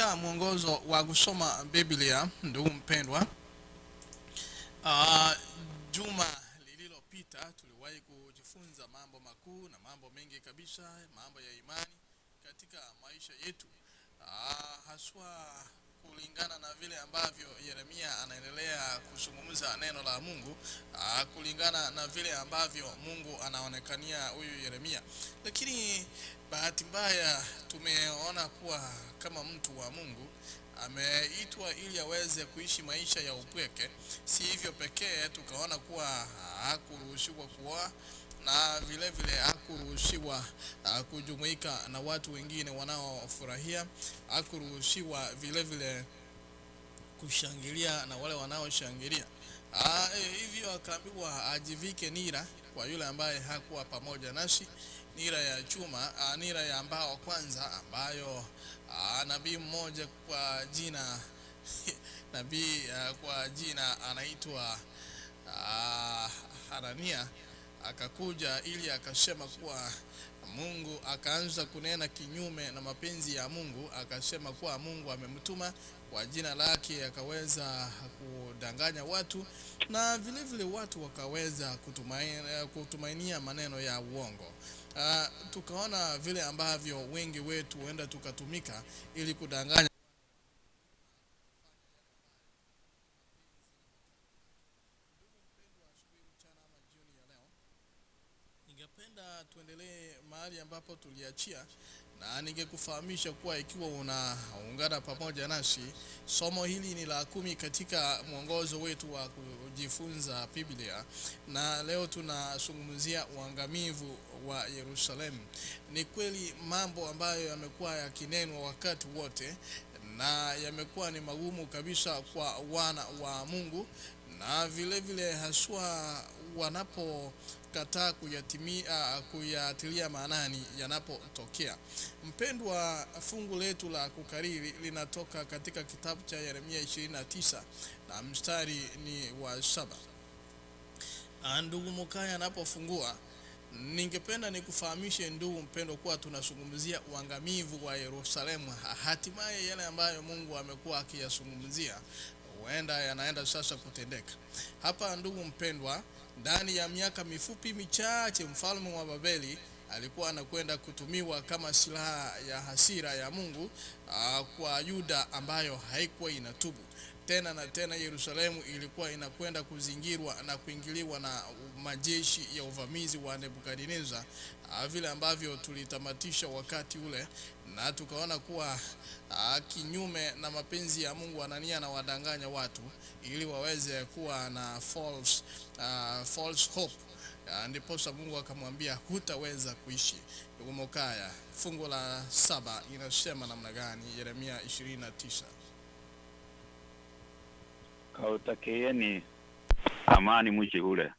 Katika mwongozo wa kusoma Biblia, ndugu mpendwa, juma lililopita tuliwahi kujifunza mambo makuu na mambo mengi kabisa, mambo ya imani katika maisha yetu, haswa kulingana na vile ambavyo Yeremia anaendelea kuzungumza neno la Mungu, kulingana na vile ambavyo Mungu anaonekania huyu Yeremia. Lakini bahati mbaya tumeona kuwa kama mtu wa Mungu ameitwa ili aweze kuishi maisha ya upweke. Si hivyo pekee, tukaona kuwa hakuruhusiwa kuoa na vile vile hakuruhusiwa kujumuika na watu wengine wanaofurahia, hakuruhusiwa vile vile kushangilia na wale wanaoshangilia. Hivyo akaambiwa ajivike nira kwa yule ambaye hakuwa pamoja nasi, nira ya chuma, nira ya mbao kwanza, ambayo nabii mmoja kwa jina nabii kwa jina anaitwa Hanania akakuja ili akasema kuwa Mungu akaanza kunena kinyume na mapenzi ya Mungu, akasema kuwa Mungu amemtuma kwa jina lake, akaweza kudanganya watu na vile vile watu wakaweza kutumainia maneno ya uongo. Tukaona vile ambavyo wengi wetu huenda tukatumika ili kudanganya. Ningependa tuendelee mahali ambapo tuliachia, na ningekufahamisha kuwa ikiwa unaungana pamoja nasi, somo hili ni la 10 katika mwongozo wetu wa kujifunza Biblia, na leo tunazungumzia uangamivu wa Yerusalemu. Ni kweli mambo ambayo yamekuwa yakinenwa wakati wote na yamekuwa ni magumu kabisa kwa wana wa Mungu, na vile vile haswa wanapokataa kuyatilia maanani yanapotokea. Mpendwa, fungu letu la kukariri linatoka katika kitabu cha Yeremia 29 na mstari ni wa 7. Ndugu Mukaya anapofungua, ningependa nikufahamishe ndugu mpendwa kuwa tunazungumzia uangamivu wa Yerusalemu. Hatimaye yale ambayo Mungu amekuwa akiyazungumzia huenda yanaenda sasa kutendeka. Hapa ndugu mpendwa, ndani ya miaka mifupi michache mfalme wa Babeli alikuwa anakwenda kutumiwa kama silaha ya hasira ya Mungu kwa Yuda ambayo haikuwa inatubu. Tena na tena Yerusalemu ilikuwa inakwenda kuzingirwa na kuingiliwa na majeshi ya uvamizi wa Nebukadneza, vile ambavyo tulitamatisha wakati ule, na tukaona kuwa kinyume na mapenzi ya Mungu Anania na wadanganya watu ili waweze kuwa na false hope. Ndiposa Mungu akamwambia hutaweza kuishi. Ndugu Mokaya, fungu la 7 inasema namna gani? Yeremia 29. Kautakieni amani mji ule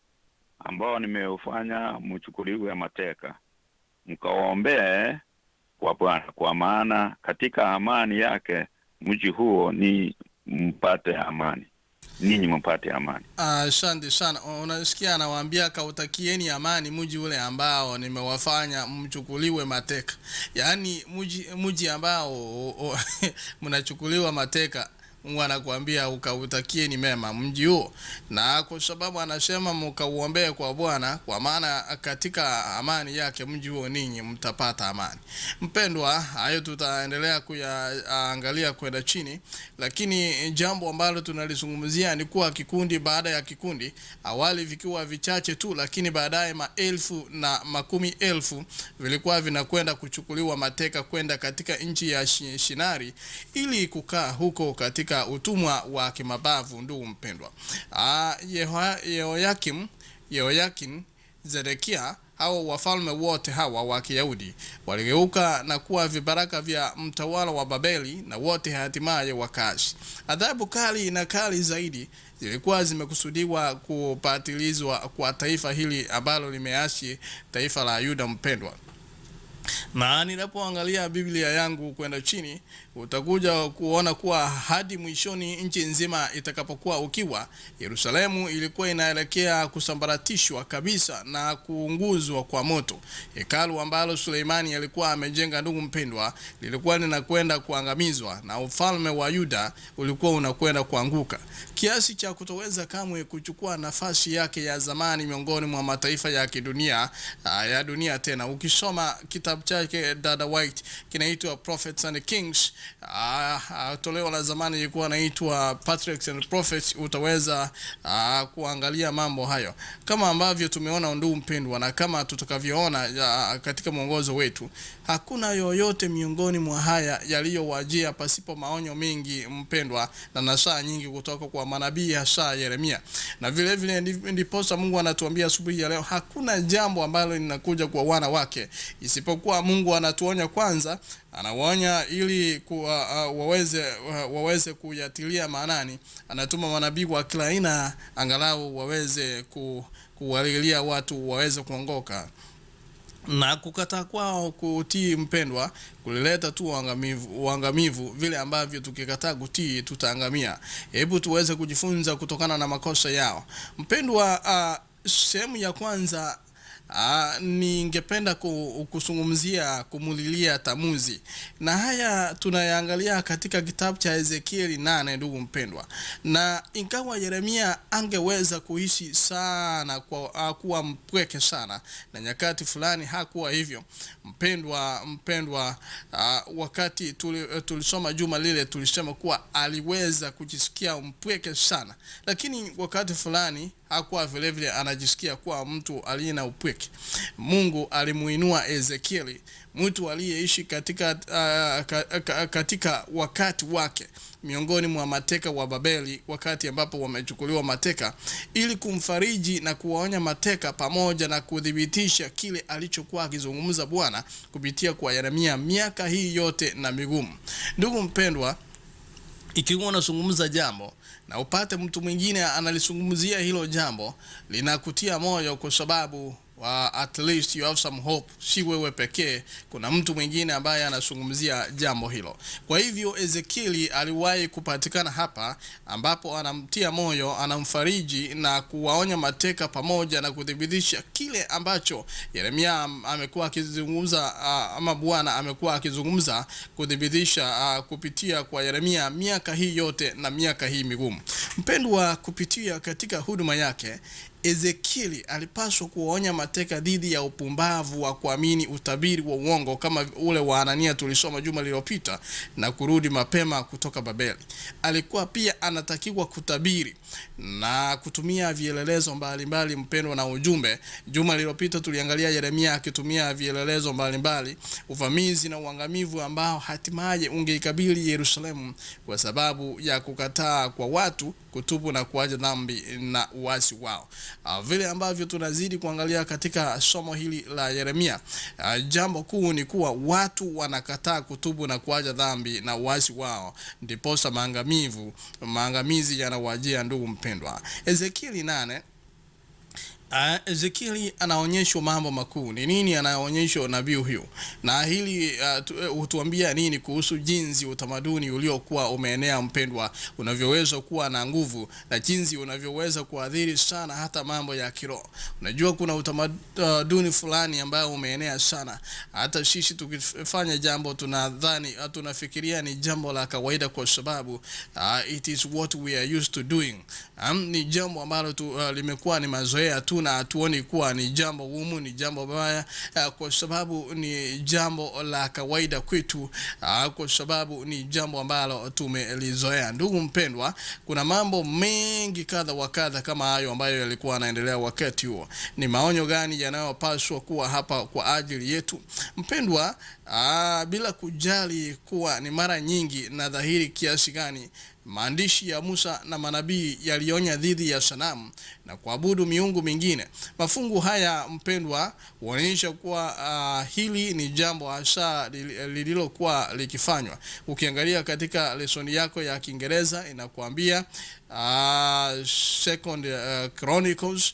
ambao nimeufanya mchukuliwe mateka, mkaombee kwa Bwana, kwa maana katika amani yake mji huo ni mpate amani, ninyi mpate amani. Asante sana. Unasikia anawaambia kautakieni amani mji ule ambao nimewafanya mchukuliwe mateka. Yaani mji ambao mnachukuliwa mateka, Mungu anakuambia ukautakieni mema mji huo. Na kwa sababu anasema mkauombee kwa Bwana, kwa maana katika amani yake mji huo ninyi mtapata amani. Mpendwa, hayo tutaendelea kuyaangalia kwenda chini, lakini jambo ambalo tunalizungumzia ni kuwa kikundi baada ya kikundi, awali vikiwa vichache tu, lakini baadaye maelfu na makumi elfu vilikuwa vinakwenda kuchukuliwa mateka kwenda katika nchi ya Shinari ili kukaa huko katika utumwa wa kimabavu. Ndugu mpendwa, Yehoyakim, Zedekia, hao wafalme wote hawa wa Kiyahudi waligeuka na kuwa vibaraka vya mtawala wa Babeli, na wote hatimaye wakaasi. Adhabu kali na kali zaidi zilikuwa zimekusudiwa kupatilizwa kwa taifa hili ambalo limeasi, taifa la Yuda. Mpendwa, na ninapoangalia Biblia yangu kwenda chini, Utakuja kuona kuwa hadi mwishoni nchi nzima itakapokuwa ukiwa, Yerusalemu ilikuwa inaelekea kusambaratishwa kabisa na kuunguzwa kwa moto. Hekalu ambalo Suleimani alikuwa amejenga, ndugu mpendwa, lilikuwa linakwenda kuangamizwa na ufalme wa Yuda ulikuwa unakwenda kuanguka kiasi cha kutoweza kamwe kuchukua nafasi yake ya zamani miongoni mwa mataifa ya kidunia ya dunia tena. Ukisoma kitabu chake Dada White kinaitwa Prophets and Kings, toleo la zamani ilikuwa naitwa Patriarchs and Prophets, utaweza kuangalia mambo hayo kama ambavyo tumeona, ndugu mpendwa, na kama tutakavyoona katika mwongozo wetu, hakuna yoyote miongoni mwa haya yaliyowajia pasipo maonyo mengi mpendwa, na nasaha nyingi kutoka kwa manabii hasa Yeremia. Na vile vile ndiposa Mungu anatuambia asubuhi ya leo, hakuna jambo ambalo linakuja kwa wana wake isipokuwa Mungu anatuonya kwanza, anawaonya ili waweze kuyatilia maanani. Anatuma manabii wa kila aina angalau waweze kuwalilia watu waweze kuongoka na kukataa kwao kutii mpendwa, kulileta tu uangamivu, vile ambavyo tukikataa kutii tutaangamia. Hebu tuweze kujifunza kutokana na makosa yao mpendwa. Sehemu ya kwanza ningependa kuzungumzia kumulilia Tamuzi, na haya tunayaangalia katika kitabu cha Ezekieli 8, ndugu mpendwa. Na ingawa Yeremia angeweza kuishi sana kwa kuwa mpweke sana, na nyakati fulani hakuwa hivyo mpendwa. Wakati tulisoma juma lile tulisema kuwa aliweza kujisikia mpweke sana, lakini wakati fulani hakuwa vile vile anajisikia kuwa mtu aliye na upweke. Mungu alimuinua Ezekieli, mtu aliyeishi katika wakati wake miongoni mwa mateka wa Babeli, wakati ambapo wamechukuliwa mateka, ili kumfariji na kuwaonya mateka pamoja na kudhibitisha kile alichokuwa akizungumza Bwana kupitia kwa Yeremia miaka hii yote na migumu. Ndugu mpendwa, ikiwa unazungumza jambo na upate mtu mwingine analizungumzia hilo jambo, linakutia moyo kwa sababu at least you have some hope. Si wewe pekee, kuna mtu mwingine ambaye anazungumzia jambo hilo. Kwa hivyo Ezekieli aliwahi kupatikana hapa, ambapo anamtia moyo, anamfariji na kuwaonya mateka pamoja na kudhibitisha kile ambacho Yeremia amekuwa akizungumza, ama Bwana amekuwa akizungumza kudhibitisha kupitia kwa Yeremia miaka hii yote na miaka hii migumu. Mpendwa, kupitia katika huduma yake Ezekieli alipaswa kuwaonya mateka dhidi ya upumbavu wa kuamini utabiri wa uongo kama ule wa Anania tulisoma juma lililopita, na kurudi mapema kutoka Babeli. Alikuwa pia anatakiwa kutabiri na kutumia vielelezo mbalimbali mpendwa, na ujumbe. Juma lililopita tuliangalia Yeremia akitumia vielelezo mbalimbali, uvamizi na uangamivu ambao hatimaye ungeikabili Yerusalemu kwa sababu ya kukataa kwa watu kutubu na kuacha dhambi na uasi wao. Vile ambavyo tunazidi kuangalia katika somo hili la Yeremia, jambo kuu ni kuwa watu wanakataa kutubu na kuacha dhambi na uasi wao, ndiposa maangamizi yanawajia ndugu mpendwa. Ezekieli 8, Ezekieli anaonyeshwa mambo makuu. Ni nini anaonyeshwa nabii huyu? Na hili hutuambia nini kuhusu jinsi utamaduni uliokuwa umeenea mpendwa, unavyoweza kuwa na nguvu na jinsi unavyoweza kuathiri sana hata mambo ya kiroho. Unajua kuna utamaduni fulani ambao umeenea sana. Hata sisi tukifanya jambo tunadhani, tunafikiria ni jambo la kawaida kwa sababu it is what we are used to doing. Ni jambo ambalo limekuwa ni mazoea tu na hatuoni kuwa ni jambo gumu, ni jambo baya, kwa sababu ni jambo la kawaida kwetu, kwa sababu ni jambo ambalo tumelizoea. Ndugu mpendwa, kuna mambo mengi kadha wa kadha kama hayo ambayo yalikuwa yanaendelea wakati huo. Ni maonyo gani yanayopaswa kuwa hapa kwa ajili yetu mpendwa? Bila kujali kuwa ni mara nyingi na dhahiri kiasi gani maandishi ya Musa na manabii yalionya dhidi ya sanamu na kuabudu miungu mingine. Mafungu haya mpendwa huonyesha kuwa hili ni jambo hasa lililokuwa likifanywa. Ukiangalia katika lesoni yako ya Kiingereza inakuambia Second Chronicles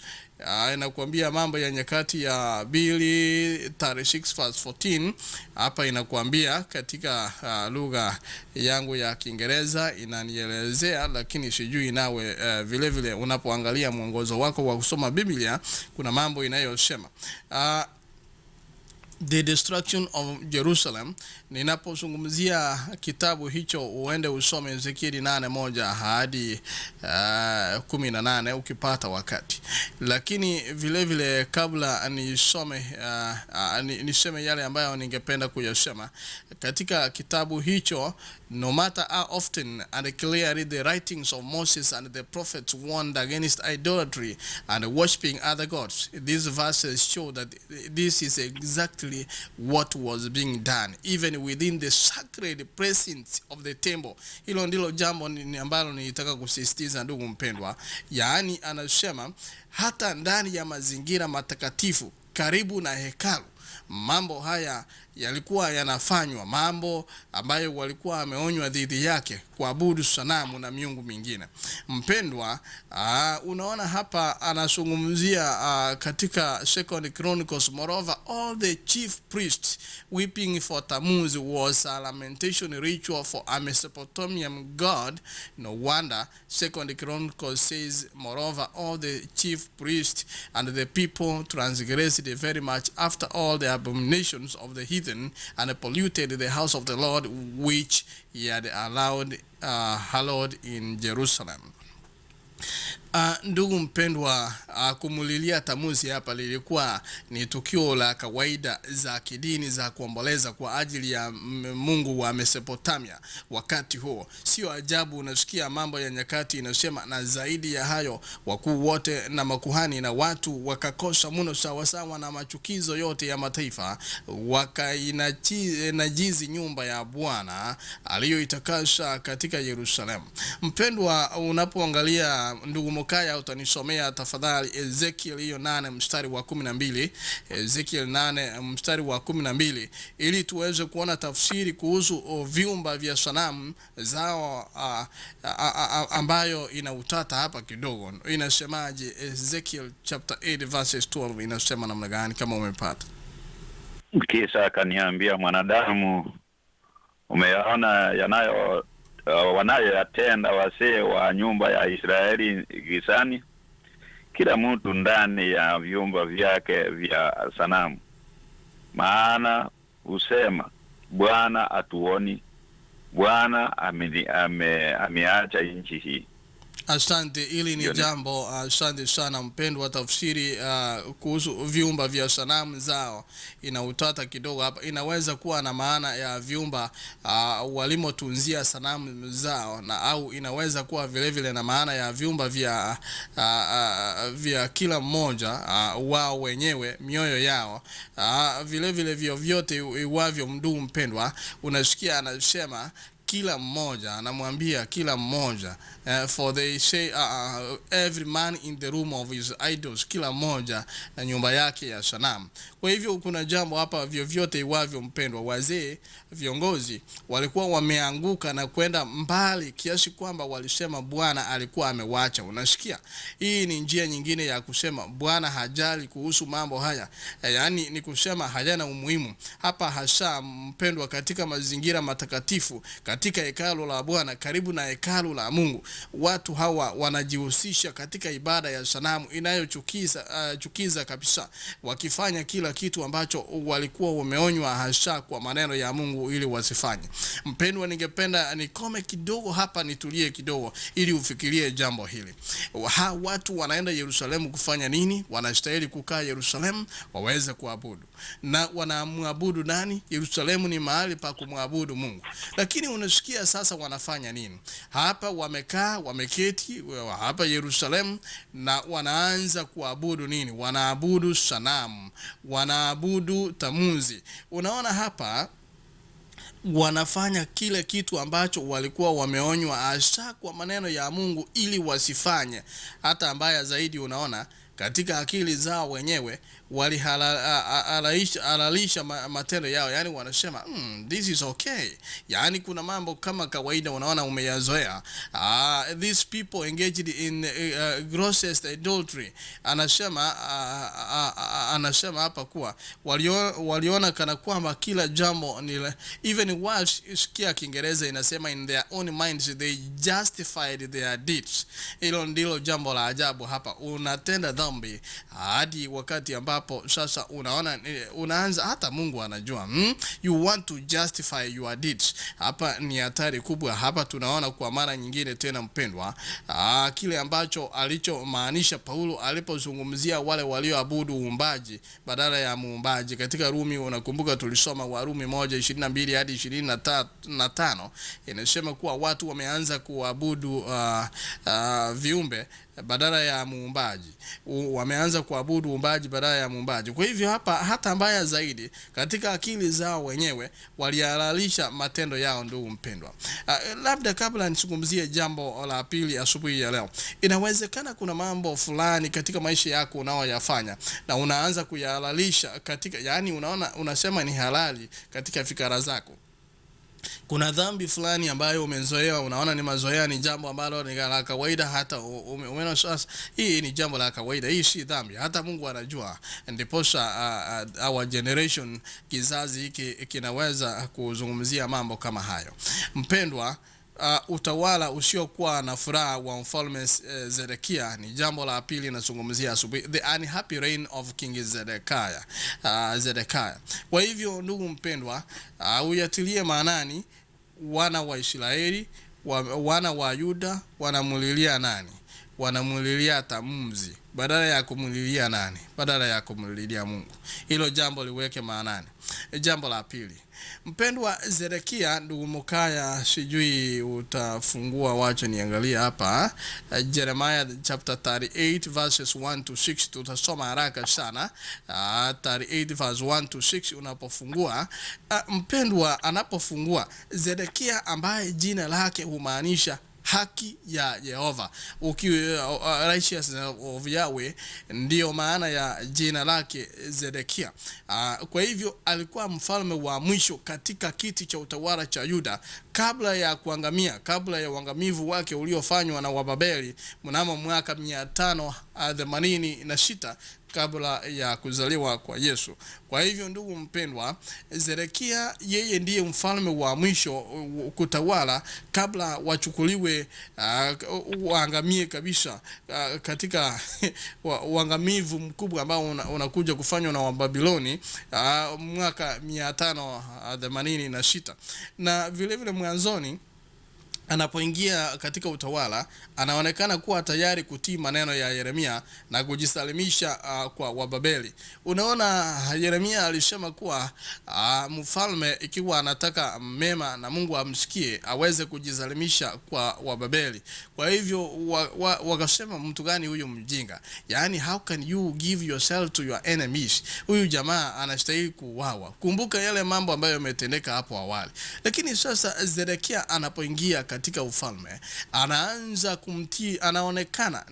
Inakuambia Mambo ya Nyakati ya 2 36 verse 14. Hapa inakuambia katika lugha yangu ya Kiingereza inanielezea, lakini sijui nawe vile vile unapoangalia mwongozo wako wa kusoma Biblia kuna mambo inayosema. The destruction of Jerusalem. Ninapozungumzia kitabu hicho uende usome Ezekieli 8:1 hadi 18 ukipata wakati. Lakini vile vile kabla nisome niseme yale ambayo ningependa kuyasema katika kitabu hicho. No matter how often and clearly the writings of Moses and the prophets warned against idolatry and worshiping other gods, these verses show that this is exactly what was being done even within the sacred presence of the temple. Hilo ndilo jambo ambalo nilitaka kusisitiza, ndugu mpendwa. Yaani anasema hata ndani ya mazingira matakatifu karibu na hekalu mambo haya yalikuwa yanafanywa, mambo ambayo walikuwa wameonywa dhidi yake, kuabudu sanamu na miungu mingine. Mpendwa, unaona hapa anazungumzia katika Second Chronicles, moreover all the chief priests weeping for Tammuz was a lamentation ritual for a Mesopotamian god. No wonder Second Chronicles says, moreover all the chief priests and the people transgressed very much after all the abominations of the heathen and polluted the house of the Lord which he had allowed hallowed in Jerusalem. Ndugu mpendwa, kumulilia Tamuzi hapa lilikuwa ni tukio la kawaida za kidini za kuomboleza kwa ajili ya Mungu wa Mesopotamia wakati huo. Sio ajabu unasikia Mambo ya Nyakati inasema, na zaidi ya hayo wakuu wote na makuhani na watu wakakosa mno sawasawa na machukizo yote ya mataifa, wakainajizi nyumba ya Bwana aliyoitakasa katika Yerusalemu. Mpendwa, unapoangalia ndugu Mokaya, utanisomea tafadhali Ezekiel hiyo 8 mstari wa 12, Ezekiel 8 mstari wa 12, ili tuweze kuona tafsiri kuhusu vyumba vya sanamu zao ambayo ina utata hapa kidogo. Inasemaje Ezekiel chapter 8 verses 12 inasema namna gani kama umepata? Kisha akaniambia, mwanadamu, umeyaona yanayo wanayoyatenda wasee wa nyumba ya Israeli gizani, kila mtu ndani ya vyumba vyake vya sanamu. Maana husema, Bwana atuoni, Bwana ameacha nchi hii. Asante, ili ni jambo. Asante sana mpendwa. Tafsiri kuhusu vyumba vya sanamu zao ina utata kidogo hapa. Inaweza kuwa na maana ya vyumba walimotunzia sanamu zao, na au inaweza kuwa vile vile na maana ya vyumba vya vya kila mmoja wao wenyewe, mioyo yao. Vile vile vyovyote iwavyo, ndugu mpendwa, unasikia anasema kila mmoja, anamwambia kila mmoja, for they say every man in the room of his idols, kila mmoja na nyumba yake ya sanamu. Kwa hivyo kuna jambo hapa, vyovyote iwavyo mpendwa, wazee viongozi walikuwa wameanguka na kwenda mbali kiasi kwamba walisema Bwana alikuwa amewacha. Unasikia, hii ni njia nyingine ya kusema Bwana hajali kuhusu mambo haya, yaani ni kusema hayana umuhimu hapa, hasa mpendwa, katika mazingira matakatifu, katika hekalu la Bwana, karibu na hekalu la Mungu, watu hawa wanajihusisha katika ibada ya sanamu inayochukiza chukiza kabisa, wakifanya kila kitu ambacho walikuwa wameonywa hasa kwa maneno ya Mungu ili wasifanye. Mpendwa, ningependa nikome kidogo hapa, nitulie kidogo ili ufikirie jambo hili. Watu wanaenda Yerusalemu kufanya nini? Wanastahili kukaa Yerusalemu waweze kuabudu. Na wanamwabudu nani? Yerusalemu ni mahali pa kumwabudu Mungu. Lakini unasikia sasa wanafanya nini? Hapa wamekaa, wameketi hapa Yerusalemu na wanaanza kuabudu nini? Wanaabudu sanamu, wanaabudu tamuzi. Unaona hapa wanafanya kile kitu ambacho walikuwa wameonywa hasa kwa maneno ya Mungu ili wasifanye. Hata mbaya zaidi, unaona katika akili zao wenyewe Walihalalisha matendo yao, yani wanasema this is okay. Yani kuna mambo kama kawaida unaona umeyazoea. These people engaged in grossest adultery. Anasema anasema hapa kuwa waliona kana kwamba kila jambo ni even worse. Sikia Kiingereza inasema in their own minds they justified their deeds. Hilo ndilo jambo la ajabu hapa. Unatenda dhambi hadi wakati ambapo sasa unaona unaanza hata Mungu anajua, You want to justify your deeds. Hapa ni hatari kubwa. Hapa tunaona kwa mara nyingine tena mpendwa, kile ambacho alichomaanisha Paulo alipozungumzia wale walioabudu uumbaji badala ya muumbaji katika Rumi. Unakumbuka tulisoma Warumi 1:22 hadi 25, inasema kuwa watu wameanza kuabudu viumbe badala ya muumbaji. Wameanza kuabudu uumbaji badala ya muumbaji. Kwa hivyo hapa hata mbaya zaidi, katika akili zao wenyewe walihalalisha matendo yao. Ndugu mpendwa, labda kabla nizungumzie jambo la pili asubuhi ya leo, inawezekana kuna mambo fulani katika maisha yako unaoyafanya na unaanza kuyahalalisha katika, yani unaona, unasema ni halali katika fikra zako. Kuna dhambi fulani ambayo umezoea, unaona ni mazoea, ni jambo ambalo ni la kawaida, hata umeona sasa hii ni jambo la kawaida, hii si dhambi, hata Mungu anajua. Ndiposa our generation, kizazi hiki kinaweza kuzungumzia mambo kama hayo. Mpendwa, utawala usiokuwa na furaha wa mfalme Zedekia ni jambo la pili nazungumzia asubuhi, the unhappy reign of King Zedekiah. Zedekiah. Kwa hivyo ndugu mpendwa, uyatilie maanani wana wa Israeli, wana wa Yuda wanamulilia nani? Wanamulilia Tamuzi badala ya kumulilia nani? Badala ya kumulilia Mungu. Hilo jambo liweke maanani. Jambo la pili, mpendwa, Zedekia, ndugu Mukaya, sijui utafungua, wacha niangalie hapa Jeremiah chapter 38 verses 1 to 6, tutasoma haraka sana. 38 verse 1 to 6 unapofungua, mpendwa, anapofungua Zedekia ambaye jina lake humaanisha haki ya Yehova, righteousness of Yahweh, ndiyo maana ya jina lake Zedekia. Kwa hivyo alikuwa mfalme wa mwisho katika kiti cha utawala cha Yuda kabla ya kuangamia, kabla ya uangamivu wake uliofanywa na Wababeli mnamo mwaka 586 kabla ya kuzaliwa kwa Yesu. Kwa hivyo ndugu mpendwa, Zedekia yeye ndiye mfalme wa mwisho kutawala kabla wachukuliwe, waangamie kabisa, katika uangamivu mkubwa ambao unakuja kufanywa na Wababiloni mwaka 586. Na vile vile mwanzoni anapoingia katika utawala anaonekana kuwa tayari kutii maneno ya Yeremia na kujisalimisha kwa Wababeli. Unaona, Yeremia alisema kuwa mfalme ikiwa anataka mema na Mungu amsikie aweze kujisalimisha kwa Wababeli. Kwa hivyo wakasema mtu gani huyu mjinga? Yaani, how can you give yourself to your enemies? Huyu jamaa anastahili kuuawa. Kumbuka yale mambo ambayo yametendeka hapo awali. Lakini sasa Zedekia anapoingia katika ufalme anaanza kumtii, anaonekana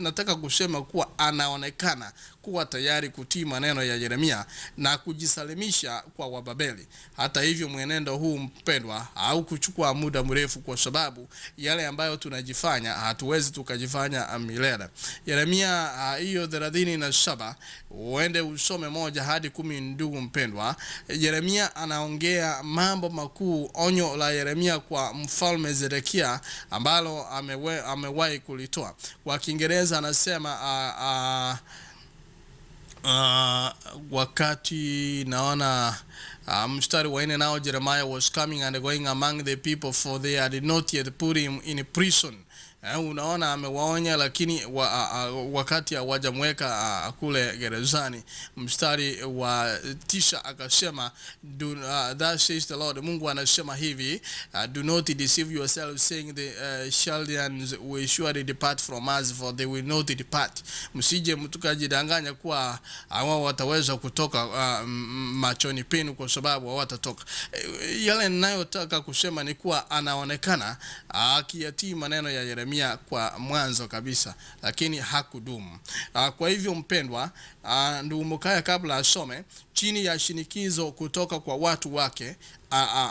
nataka kusema kuwa anaonekana kuwa tayari kutii maneno ya Yeremia na kujisalimisha kwa Wababeli. Hata hivyo, mwenendo huu mpendwa haukuchukua muda mrefu, kwa sababu yale ambayo tunajifanya hatuwezi tukajifanya milele. Yeremia hiyo 37 uende usome 1 hadi 10, ndugu mpendwa. Yeremia anaongea mambo makuu, onyo la Yeremia kwa mfalme Zedekia ambalo amewahi kulitoa. Kwa Kiingereza anasema wakati naona mstari wa 4, now Jeremiah was coming and going among the people, for they had not yet put him in prison. Unaona amewaonya, lakini wakati hawajamweka kule gerezani. Mstari wa 9 akasema thus says the Lord, Mungu anasema hivi, do not deceive yourself saying the Chaldeans will surely depart from us, for they will not depart. Msije mtukajidanganya kuwa hawa wataweza kutoka machoni penu, kwa sababu hawatatoka. Yale ninayotaka kusema ni kuwa anaonekana akiyatii maneno ya Yeremia. Yeremia kwa mwanzo kabisa, lakini hakudumu. Kwa hivyo mpendwa, ndugu Mukaya kabla asome, chini ya shinikizo kutoka kwa watu wake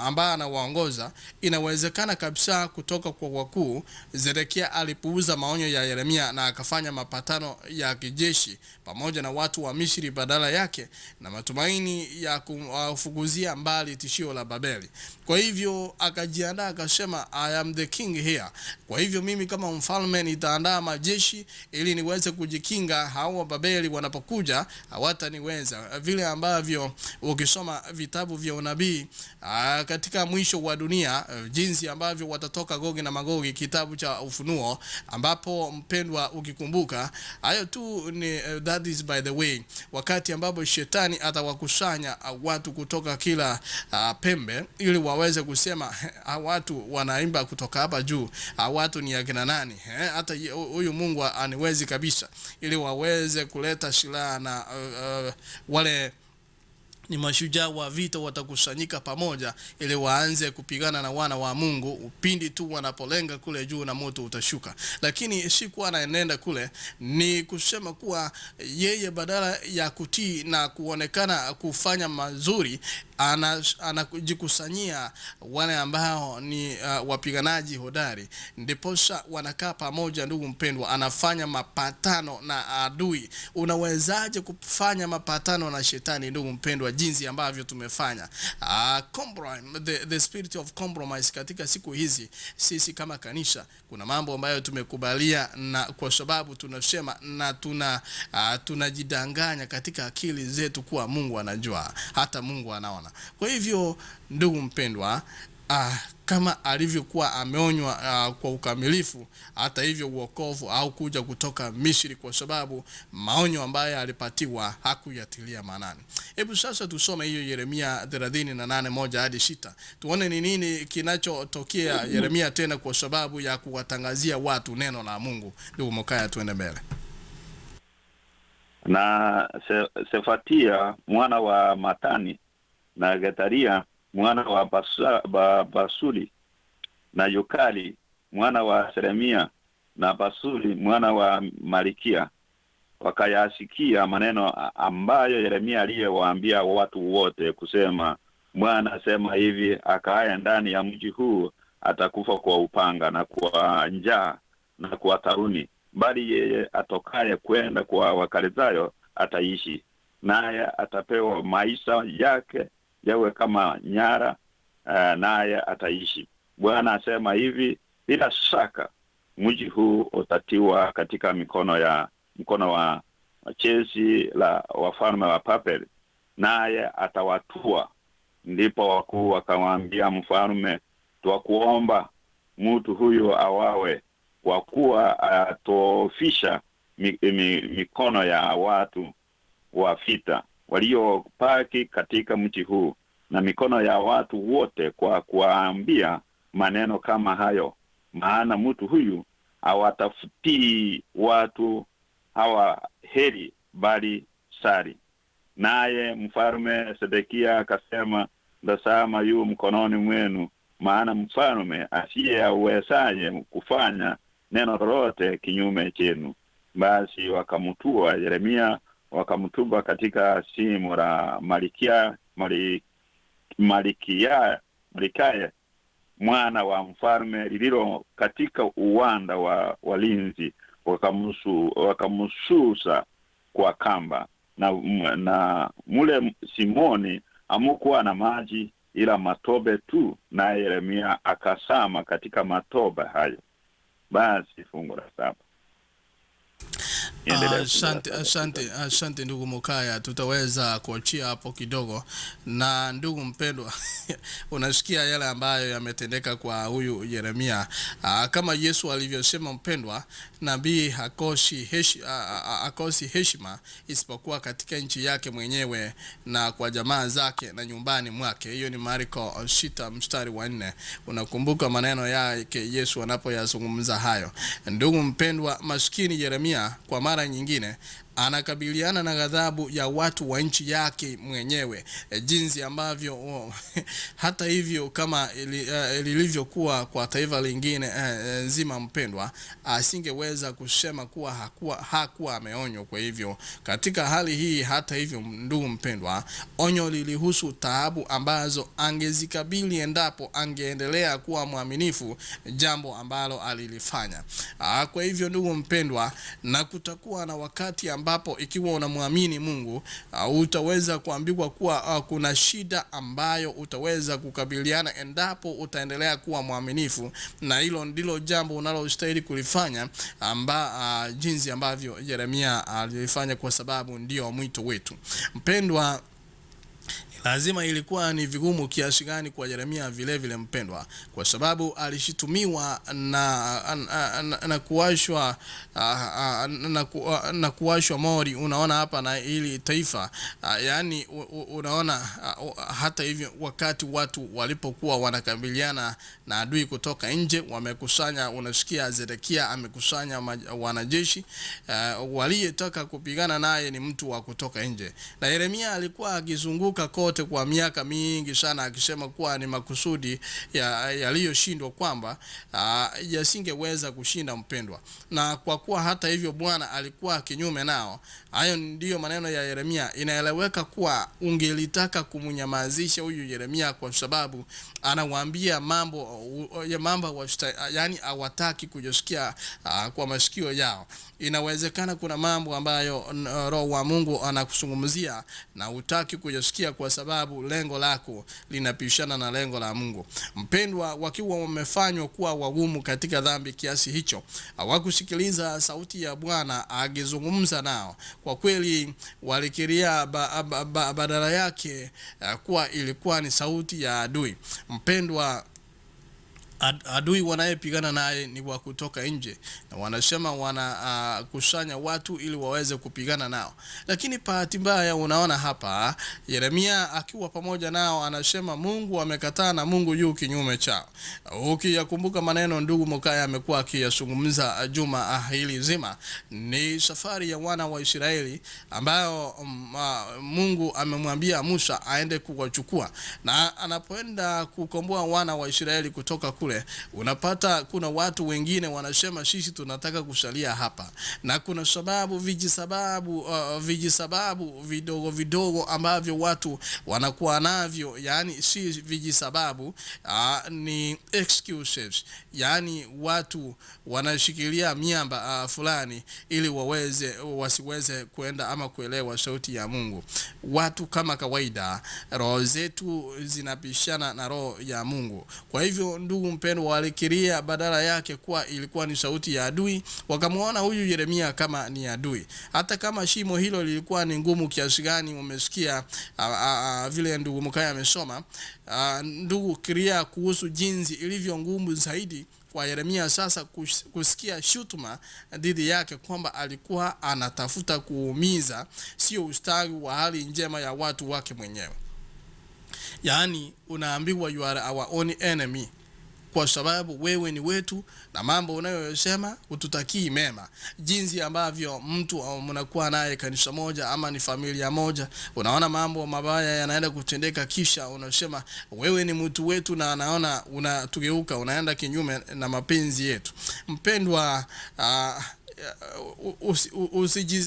ambaye anawaongoza, inawezekana kabisa kutoka kwa wakuu, Zedekia alipuuza maonyo ya Yeremia na akafanya mapatano ya kijeshi pamoja na watu wa Misri badala yake, na matumaini ya kufukuzia mbali tishio la Babeli. Kwa hivyo akajiandaa akasema, I am the king here. Kwa hivyo mimi kama mfalme nitaandaa majeshi ili niweze kujikinga, hao wa Babeli wanapokuja hawataniweza. Vile ambavyo ukisoma vitabu vya unabii katika mwisho wa dunia, jinsi ambavyo watatoka Gogi na Magogi, kitabu cha Ufunuo, ambapo mpendwa, ukikumbuka hayo tu ni that is by the way, wakati ambapo shetani atawakusanya watu kutoka kila pembe ili waweze kusema hawa watu wanaimba kutoka hapa juu, hawa watu ni akina nani? Hata huyu Mungu aniwezi kabisa, ili waweze kuleta silaha na wale ni mashujaa wa vita watakusanyika pamoja ili waanze kupigana na wana wa Mungu pindi tu wanapolenga kule juu na moto utashuka. Lakini si kuwa anaenenda kule, ni kusema kuwa yeye badala ya kutii na kuonekana kufanya mazuri, anajikusanyia wale ambao ni wapiganaji hodari, ndiposa wanakaa pamoja. Ndugu mpendwa, anafanya mapatano na adui. Unawezaje kufanya mapatano na shetani, ndugu mpendwa, jinsi ambavyo tumefanya the spirit of compromise katika siku hizi? Sisi kama kanisa kuna mambo ambayo tumekubalia, na kwa sababu tunasema na tunajidanganya katika akili zetu kuwa Mungu anajua, hata Mungu anaona. Kwa hivyo ndugu mpendwa, kama alivyokuwa ameonywa kwa ukamilifu, hata hivyo uokovu au kuja kutoka Misri, kwa sababu maonyo ambayo alipatiwa hakuyatilia maanani. Hebu sasa tusome hiyo Yeremia 38:1 hadi 6, tuone ni nini kinachotokea Yeremia tena kwa sababu ya kuwatangazia watu neno la Mungu. Ndugu Mokaya, tuende mbele. Na Sefatia mwana wa Matani na Getaria mwana wa Basuli na Yukali mwana wa Seremia na Basuli mwana wa Malikia wakayasikia maneno ambayo Yeremia aliyewaambia watu wote kusema, Bwana asema hivi, akaaye ndani ya mji huu atakufa kwa upanga na kwa njaa na kwa tauni, bali yeye atokaye kwenda kwa Wakaldayo ataishi, naye atapewa maisha yake yawe kama nyara, naye ataishi. Bwana asema hivi, bila shaka mji huu utatiwa katika mkono wa jeshi la wafalme wa Babeli, naye atawatua. Ndipo wakuu wakamwambia mfalme, twakuomba mtu huyu awawe, kwa kuwa atofisha mikono ya watu wa vita waliopaki katika mji huu na mikono ya watu wote, kwa kuambia maneno kama hayo. Maana mtu huyu hawatafutii watu hawa heri, bali sari. Naye mfalme Sedekia akasema, tazama yu mkononi mwenu, maana mfalme asiyewezaye kufanya neno lolote kinyume chenu. Basi wakamtua Yeremia, wakamtupa katika shimo la Malikia mwana wa mfalme, lililo katika uwanda wa walinzi, wakamsusa kwa kamba. Na mule simoni hamukuwa na maji ila matobe tu, naye Yeremia akasama katika matobe hayo. Basi fungu la 7. Asante ndugu Mokaya, tutaweza kuachia hapo kidogo. Na ndugu mpendwa, unasikia yale ambayo yametendeka kwa huyu Yeremia. Kama Yesu alivyosema mpendwa, nabii hakosi heshima isipokuwa katika nchi yake mwenyewe na kwa jamaa zake na nyumbani mwake. Hiyo ni Marko 6:4. Unakumbuka maneno yake Yesu anapoyazungumza hayo. Ndugu mpendwa, maskini Yeremia kwa mara nyingine Anakabiliana na ghadhabu ya watu wa nchi yake mwenyewe. Jinsi ambavyo hata hivyo kama ilivyokuwa kwa taifa lingine nzima, mpendwa, asingeweza kusema kuwa hakuwa ameonywa. Kwa hivyo katika hali hii, hata hivyo, ndugu mpendwa, onyo lilihusu taabu ambazo angezikabili endapo angeendelea kuwa mwaminifu, jambo ambalo alilifanya. Kwa hivyo ndugu mpendwa, na kutakuwa na wakati ambapo ikiwa unamwamini Mungu utaweza kuambiwa kuwa kuna shida ambayo utaweza kukabiliana endapo utaendelea kuwa mwaminifu, na hilo ndilo jambo unalostahili kulifanya, jinsi ambavyo Yeremia alifanya, kwa sababu ndio mwito wetu. Mpendwa, lazima ilikuwa ni vigumu kiasi gani kwa Yeremia vile vile, mpendwa, kwa sababu alishitumiwa na kuwashwa na kuwashwa mori, unaona hapa, na ili taifa yani, unaona hata hivyo, wakati watu walipokuwa wanakabiliana na adui kutoka nje, wamekusanya, unasikia Zedekia amekusanya wanajeshi, waliyetaka kupigana naye ni mtu wa kutoka nje, na Yeremia alikuwa akizunguka kote kwa miaka mingi sana akisema kuwa ni makusudi yaliyoshindwa, kwamba yasingeweza kushinda, mpendwa. Na kwa kuwa hata hivyo Bwana alikuwa kinyume nao. Hayo ndiyo maneno ya Yeremia. Inaeleweka kuwa ungelitaka kumnyamazisha huyu Yeremia kwa sababu anawaambia mambo ya mambo, yani hawataki kujisikia kwa masikio yao. Inawezekana kuna mambo ambayo Roho wa Mungu anakuzungumzia na hutaki kujisikia kwa sababu lengo lako linapishana na lengo la Mungu. Mpendwa, wakiwa wamefanywa kuwa wagumu katika dhambi kiasi hicho, hawakusikiliza sauti ya Bwana akizungumza nao. Kwa kweli walikiria badala yake kuwa ilikuwa ni sauti ya adui. Mpendwa, adui wanayepigana naye ni wa kutoka nje, na wanasema wanakusanya watu ili waweze kupigana nao, lakini bahati mbaya, unaona hapa Yeremia akiwa pamoja nao anasema Mungu amekataa na Mungu yu kinyume chao. Ukiyakumbuka maneno ndugu Mokaya amekuwa akiyazungumza juma hili zima, ni safari ya wana wa Israeli ambayo Mungu amemwambia Musa aende kuwachukua, na anapoenda kukomboa wana wa Israeli kutoka kule, unapata kuna watu wengine wanasema sisi tunataka kusalia hapa, na kuna sababu vijisababu vidogo vidogo ambavyo watu wanakuwa navyo, yani si vijisababu, ni excuses, yani watu wanashikilia miamba fulani ili waweze wasiweze kuenda ama kuelewa sauti ya Mungu. Watu kama kawaida, roho zetu zinapishana na roho ya Mungu. Kwa hivyo ndugu mpendwa, walikiria badala yake kuwa ilikuwa ni sauti ya adui, wakamuona huyu Yeremia kama ni adui. Hata kama shimo hilo lilikuwa ni ngumu kiasi gani, umesikia vile ndugu Mkaya amesoma, ndugu kiria kuhusu jinsi ilivyo ngumu zaidi kwa Yeremia sasa kusikia shutuma dhidi yake kwamba alikuwa anatafuta kuumiza, sio ustawi wa hali njema ya watu wake mwenyewe. Yaani unaambiwa you are our own enemy, kwa sababu wewe ni wetu na mambo unayosema hututakii mema. Jinsi ambavyo mtu mnakuwa naye kanisa moja ama ni familia moja, unaona mambo mabaya yanaenda kutendeka, kisha unasema wewe ni mtu wetu, na anaona unatugeuka, unaenda kinyume na mapenzi yetu. Mpendwa,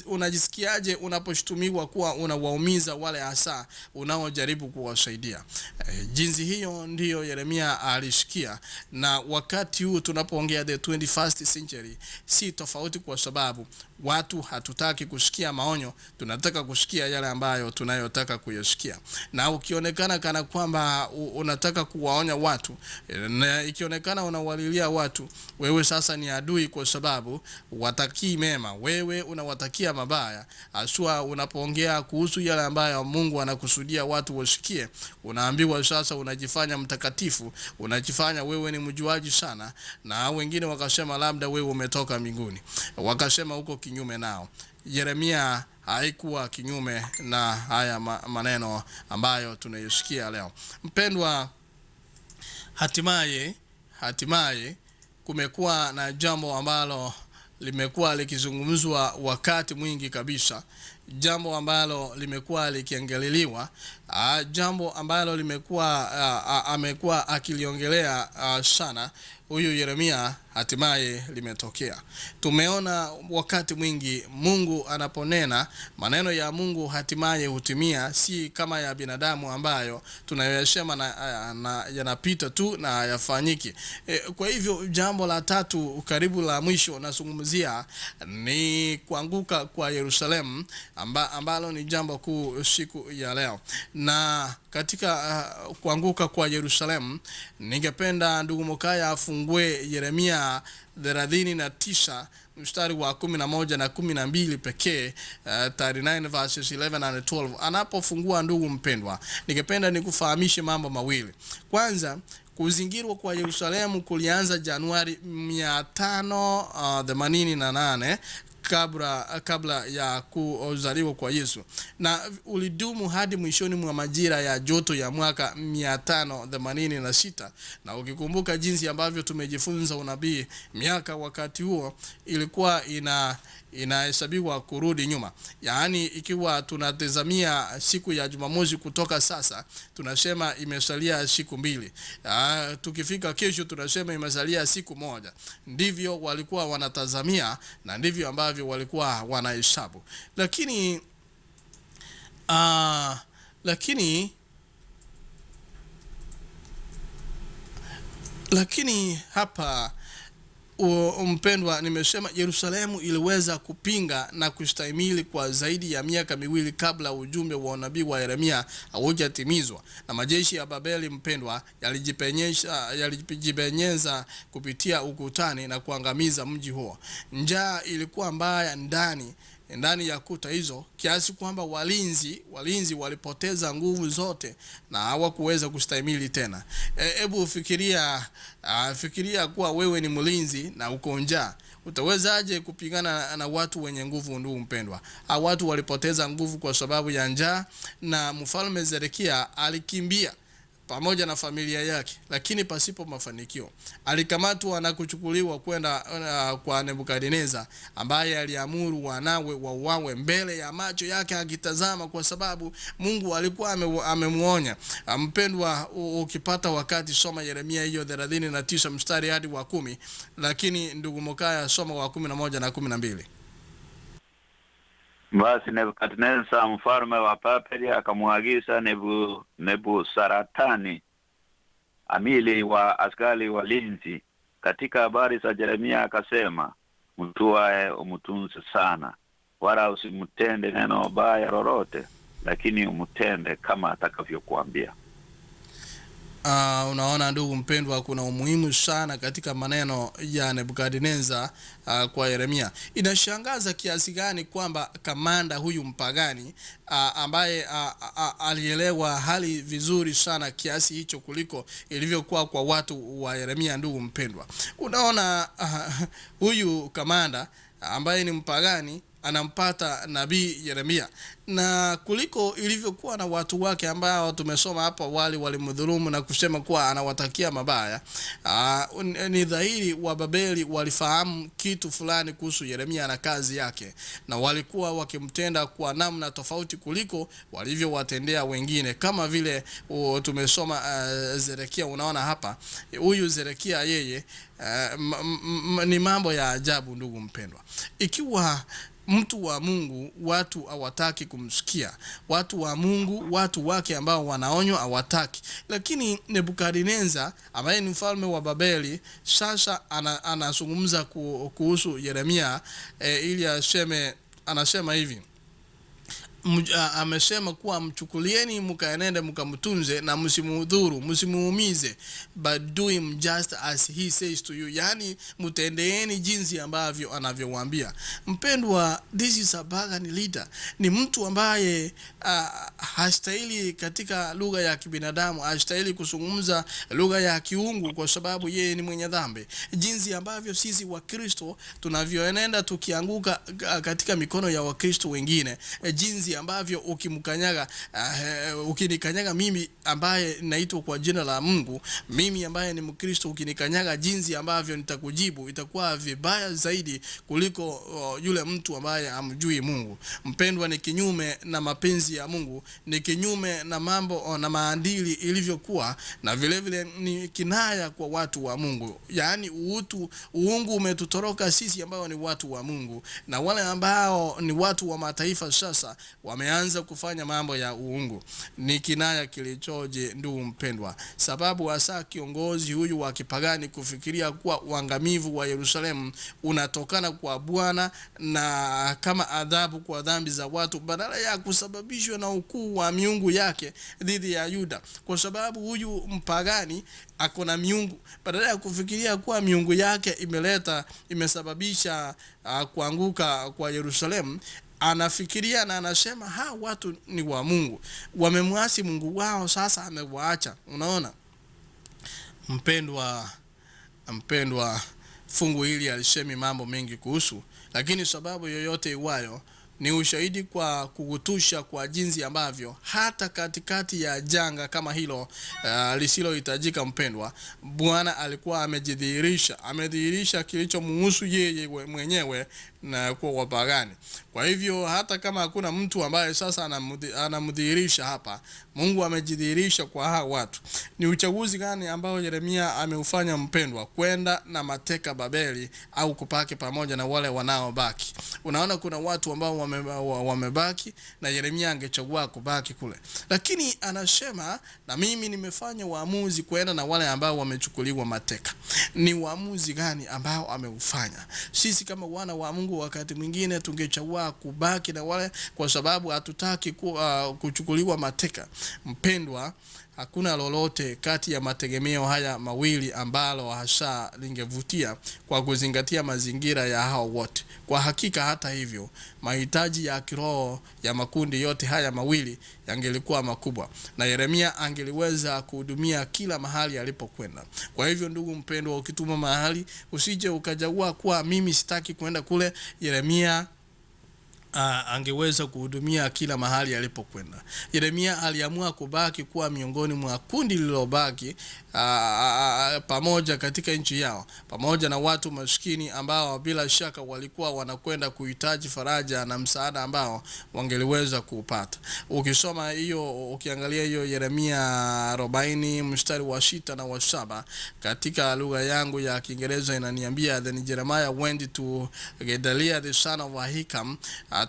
unajisikiaje unaposhutumiwa kuwa unawaumiza wale hasa unaojaribu kuwasaidia? Jinsi hiyo ndiyo Yeremia alishikia, na wakati huu tunapoongea the 21st century si tofauti, kwa sababu watu hatutaki kusikia maonyo, tunataka kusikia yale ambayo tunayotaka kuyasikia. Na ukionekana kana kwamba unataka kuwaonya watu, na ikionekana unawalilia watu, wewe sasa ni adui, kwa sababu watakii mema, wewe unawatakia mabaya. Haswa unapoongea kuhusu yale ambayo Mungu anakusudia watu wasikie, unaambiwa sasa unajifanya mtakatifu, unajifanya wewe ni mjuaji sana, na wengine wakasema labda wewe umetoka mbinguni, wakasema huko kinyume nao. Yeremia haikuwa kinyume na haya maneno ambayo tunayosikia leo. Mpendwa, hatimaye kumekuwa na jambo ambalo limekuwa likizungumzwa wakati mwingi kabisa, jambo ambalo limekuwa likiangaliliwa, jambo ambalo limekuwa amekuwa akiliongelea sana huyu Yeremia, hatimaye limetokea. Tumeona wakati mwingi Mungu anaponena, maneno ya Mungu hatimaye hutimia, si kama ya binadamu ambayo tunayoyasema na yanapita tu na hayafanyiki. Kwa hivyo jambo la tatu karibu la mwisho nazungumzia ni kuanguka kwa Yerusalemu, ambalo ni jambo kuu siku ya leo. Na katika kuanguka kwa Yerusalemu, ningependa ndugu Mokaya afungue Yeremia 39 mstari wa 11 na 12 pekee, 39 verses 11 and 12. Anapofungua ndugu mpendwa, ningependa nikufahamishe mambo mawili. Kwanza, kuzingirwa kwa Yerusalemu kulianza Januari 588 kabla ya kuzaliwa kwa Yesu, na ulidumu hadi mwishoni mwa majira ya joto ya mwaka 586. Na ukikumbuka jinsi ambavyo tumejifunza unabii, miaka wakati huo ilikuwa inahesabiwa kurudi nyuma. Yaani, ikiwa tunatazamia siku ya Jumamosi kutoka sasa, tunasema imesalia siku 2. Tukifika kesho tunasema imesalia siku 1. Ndivyo walikuwa wanatazamia na ndivyo ambavyo walikuwa wanahesabu. Lakini lakini hapa mpendwa, nimesema Yerusalemu iliweza kupinga na kustahimili kwa zaidi ya miaka 2 kabla ujumbe wa nabii wa Yeremia haujatimizwa. Na majeshi ya Babeli, mpendwa, yalijipenyeza kupitia ukutani na kuangamiza mji huo. Njaa ilikuwa mbaya ndani ya kuta hizo kiasi kwamba walinzi walipoteza nguvu zote na hawakuweza kustahimili tena. Hebu fikiria kuwa wewe ni mlinzi na uko njaa. Utawezaje kupigana na watu wenye nguvu, ndugu mpendwa? Watu walipoteza nguvu kwa sababu ya njaa, na mfalme Zedekia alikimbia pamoja na familia yake, lakini pasipo mafanikio. Alikamatwa na kuchukuliwa kwenda kwa Nebukadneza, ambaye aliamuru wanawe wauawe mbele ya macho yake akitazama, kwa sababu Mungu alikuwa amemuonya. Mpendwa, ukipata wakati soma Yeremia hiyo 39 mstari hadi wa 10, lakini ndugu Mokaya soma wa 11 na 12. Basi Nebukadneza mfalme wa Babeli akamwagiza Nebusaratani amili wa askari walinzi katika habari za Yeremia, akasema, mtwae umtunze sana, wala usimtende neno baya lolote, lakini umtende kama atakavyokuambia. Unaona ndugu mpendwa, kuna umuhimu sana katika maneno ya Nebukadneza kwa Yeremia. Inashangaza kiasi gani kwamba kamanda huyu mpagani ambaye alielewa hali vizuri sana kiasi hicho kuliko ilivyokuwa kwa watu wa Yeremia. Ndugu mpendwa, unaona huyu kamanda ambaye ni mpagani anampata nabii Yeremia, na kuliko ilivyokuwa na watu wake ambao tumesoma hapa awali walimdhulumu na kusema kuwa anawatakia mabaya. Ni dhahiri wa Babeli walifahamu kitu fulani kuhusu Yeremia na kazi yake, na walikuwa wakimtenda kwa namna tofauti kuliko walivyowatendea wengine, kama vile tumesoma Zedekia. Unaona hapa huyu Zedekia yeye ni mambo ya ajabu ndugu mpendwa. Ikiwa mtu wa Mungu watu hawataki kumsikia, watu wa Mungu, watu wake ambao wanaonywa hawataki, lakini Nebukadneza ambaye ni mfalme wa Babeli sasa anazungumza kuhusu Yeremia ili aseme, anasema hivi, amesema kuwa mchukulieni mkaenende mkamtunze na msimudhuru, msimuumize, but do him just as he says to you, yani mtendeeni jinsi ambavyo anavyowaambia. Mpendwa, this is a pagan leader, ni mtu ambaye hastahili katika lugha ya kibinadamu, hastahili kuzungumza lugha ya kiungu kwa sababu yeye ni mwenye dhambi. Jinsi ambavyo sisi Wakristo tunavyoenenda tukianguka katika mikono ya Wakristo wengine, jinsi Jinsi ambavyo ukimkanyaga, ukinikanyaga mimi ambaye naitwa kwa jina la Mungu, mimi ambaye ni Mkristo, ukinikanyaga, jinsi ambavyo nitakujibu itakuwa vibaya zaidi kuliko yule mtu ambaye amjui Mungu. Mpendwa, ni kinyume na mapenzi ya Mungu, ni kinyume na mambo na maadili ilivyokuwa, na vile vile ni kinaya kwa watu wa Mungu. Yaani uutu uungu umetutoroka sisi ambao ni watu wa Mungu, na wale ambao ni watu wa mataifa sasa wameanza kufanya mambo ya uungu. Ni kinaya kilichoje, ndugu mpendwa? Sababu hasa kiongozi huyu wa kipagani kufikiria kuwa uangamivu wa Yerusalemu unatokana kwa Bwana na kama adhabu kwa dhambi za watu, badala ya kusababishwa na ukuu wa miungu yake dhidi ya Yuda, kwa sababu huyu mpagani ako na miungu, badala ya kufikiria kuwa miungu yake imeleta imesababisha kuanguka kwa Yerusalemu, anafikiria na anasema hawa watu ni wa Mungu, wamemwasi Mungu wao, sasa amewaacha. Unaona mpendwa, mpendwa, fungu hili alisemi mambo mengi kuhusu, lakini sababu yoyote iwayo ni ushahidi kwa kukutusha kwa jinsi ambavyo hata katikati ya janga kama hilo lisilohitajika, mpendwa, Bwana alikuwa amejidhihirisha, amedhihirisha kilichomuhusu yeye mwenyewe na kwa wapagani. Kwa hivyo hata kama hakuna mtu ambaye sasa anamdhihirisha hapa, Mungu amejidhihirisha kwa hawa watu. Ni uchaguzi gani ambao Yeremia ameufanya mpendwa, kwenda na mateka Babeli au kupaki pamoja na wale wanaobaki? Unaona, kuna watu ambao wamebaki na Yeremia angechagua kubaki kule, lakini anasema na mimi nimefanya uamuzi kwenda na wale ambao wamechukuliwa mateka. Ni uamuzi gani ambao ameufanya? Sisi kama wana wa Mungu wakati mwingine tungechagua kubaki na wale, kwa sababu hatutaki kuchukuliwa mateka. Mpendwa, hakuna lolote kati ya mategemeo haya mawili ambalo hasa lingevutia kwa kuzingatia mazingira ya hao wote. Kwa hakika, hata hivyo, mahitaji ya kiroho ya makundi yote haya mawili yangelikuwa makubwa, na Yeremia angeliweza kuhudumia kila mahali alipokwenda. Kwa hivyo, ndugu mpendwa, ukituma mahali usije ukachagua kuwa mimi sitaki kwenda kule. Yeremia angeweza kuhudumia kila mahali alipokwenda. Yeremia aliamua kubaki kuwa miongoni mwa kundi lililobaki pamoja katika nchi yao, pamoja na watu maskini ambao bila shaka walikuwa wanakwenda kuhitaji faraja na msaada ambao wangeliweza kuupata. Ukisoma hiyo, ukiangalia hiyo Yeremia 40 mstari wa 6 na wa 7, katika lugha yangu ya Kiingereza inaniambia, "Then Jeremiah went to Gedaliah the son of Ahikam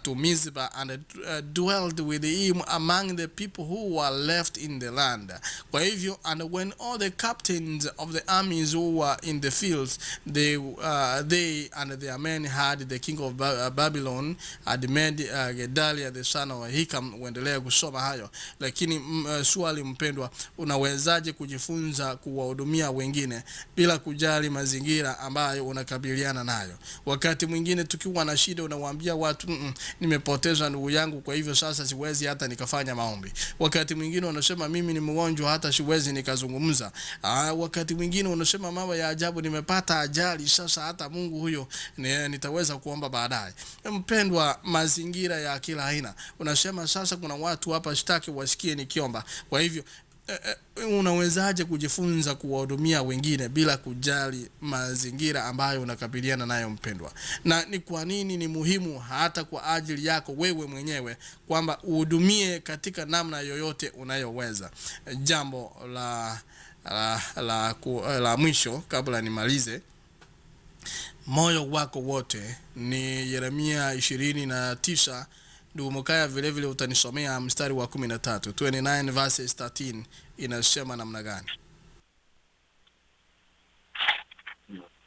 to Mizpah and dwelled with him among the people who were left in the land." Kwa hivyo, "And when all the captains of the armies who were in the fields, they and their men heard the king of Babylon had made Gedaliah the son of Ahikam." Uendelee kusoma hayo, lakini swali mpendwa, unawezaje kujifunza kuwahudumia wengine bila kujali mazingira ambayo unakabiliana nayo? Wakati mwingine tukiwa na shida, unawaambia watu, "Nimepoteza ndugu yangu, kwa hivyo sasa siwezi hata nikafanya maombi." Wakati mwingine unasema, "Mimi ni mgonjwa, hata siwezi nikazungumza." Wakati mwingine unasema mambo ya ajabu, "Nimepata ajali, sasa hata Mungu huyo nitaweza kuomba baadaye." Mpendwa, mazingira ya kila aina. Unasema sasa kuna watu hapa sitaki wasikie nikiomba. Kwa hivyo unawezaje kujifunza kuwahudumia wengine bila kujali mazingira ambayo unakabiliana nayo mpendwa? Na ni kwa nini ni muhimu hata kwa ajili yako wewe mwenyewe kwamba uhudumie katika namna yoyote unayoweza? Jambo la mwisho kabla nimalize, moyo wako wote ni Yeremia 29. Ndugu Mukaya, vile vile utanisomea mstari wa 13, 29 verses 13 inasema namna gani?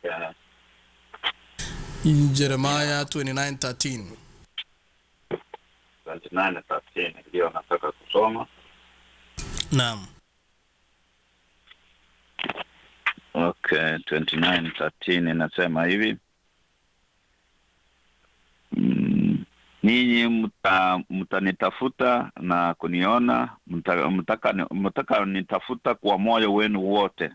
Yeah. Jeremiah 29:13. 29:13 ndio nataka kusoma. Naam. Okay, 29:13 inasema hivi. Ninyi mtanitafuta na kuniona, mtaka nitafuta kwa moyo wenu wote.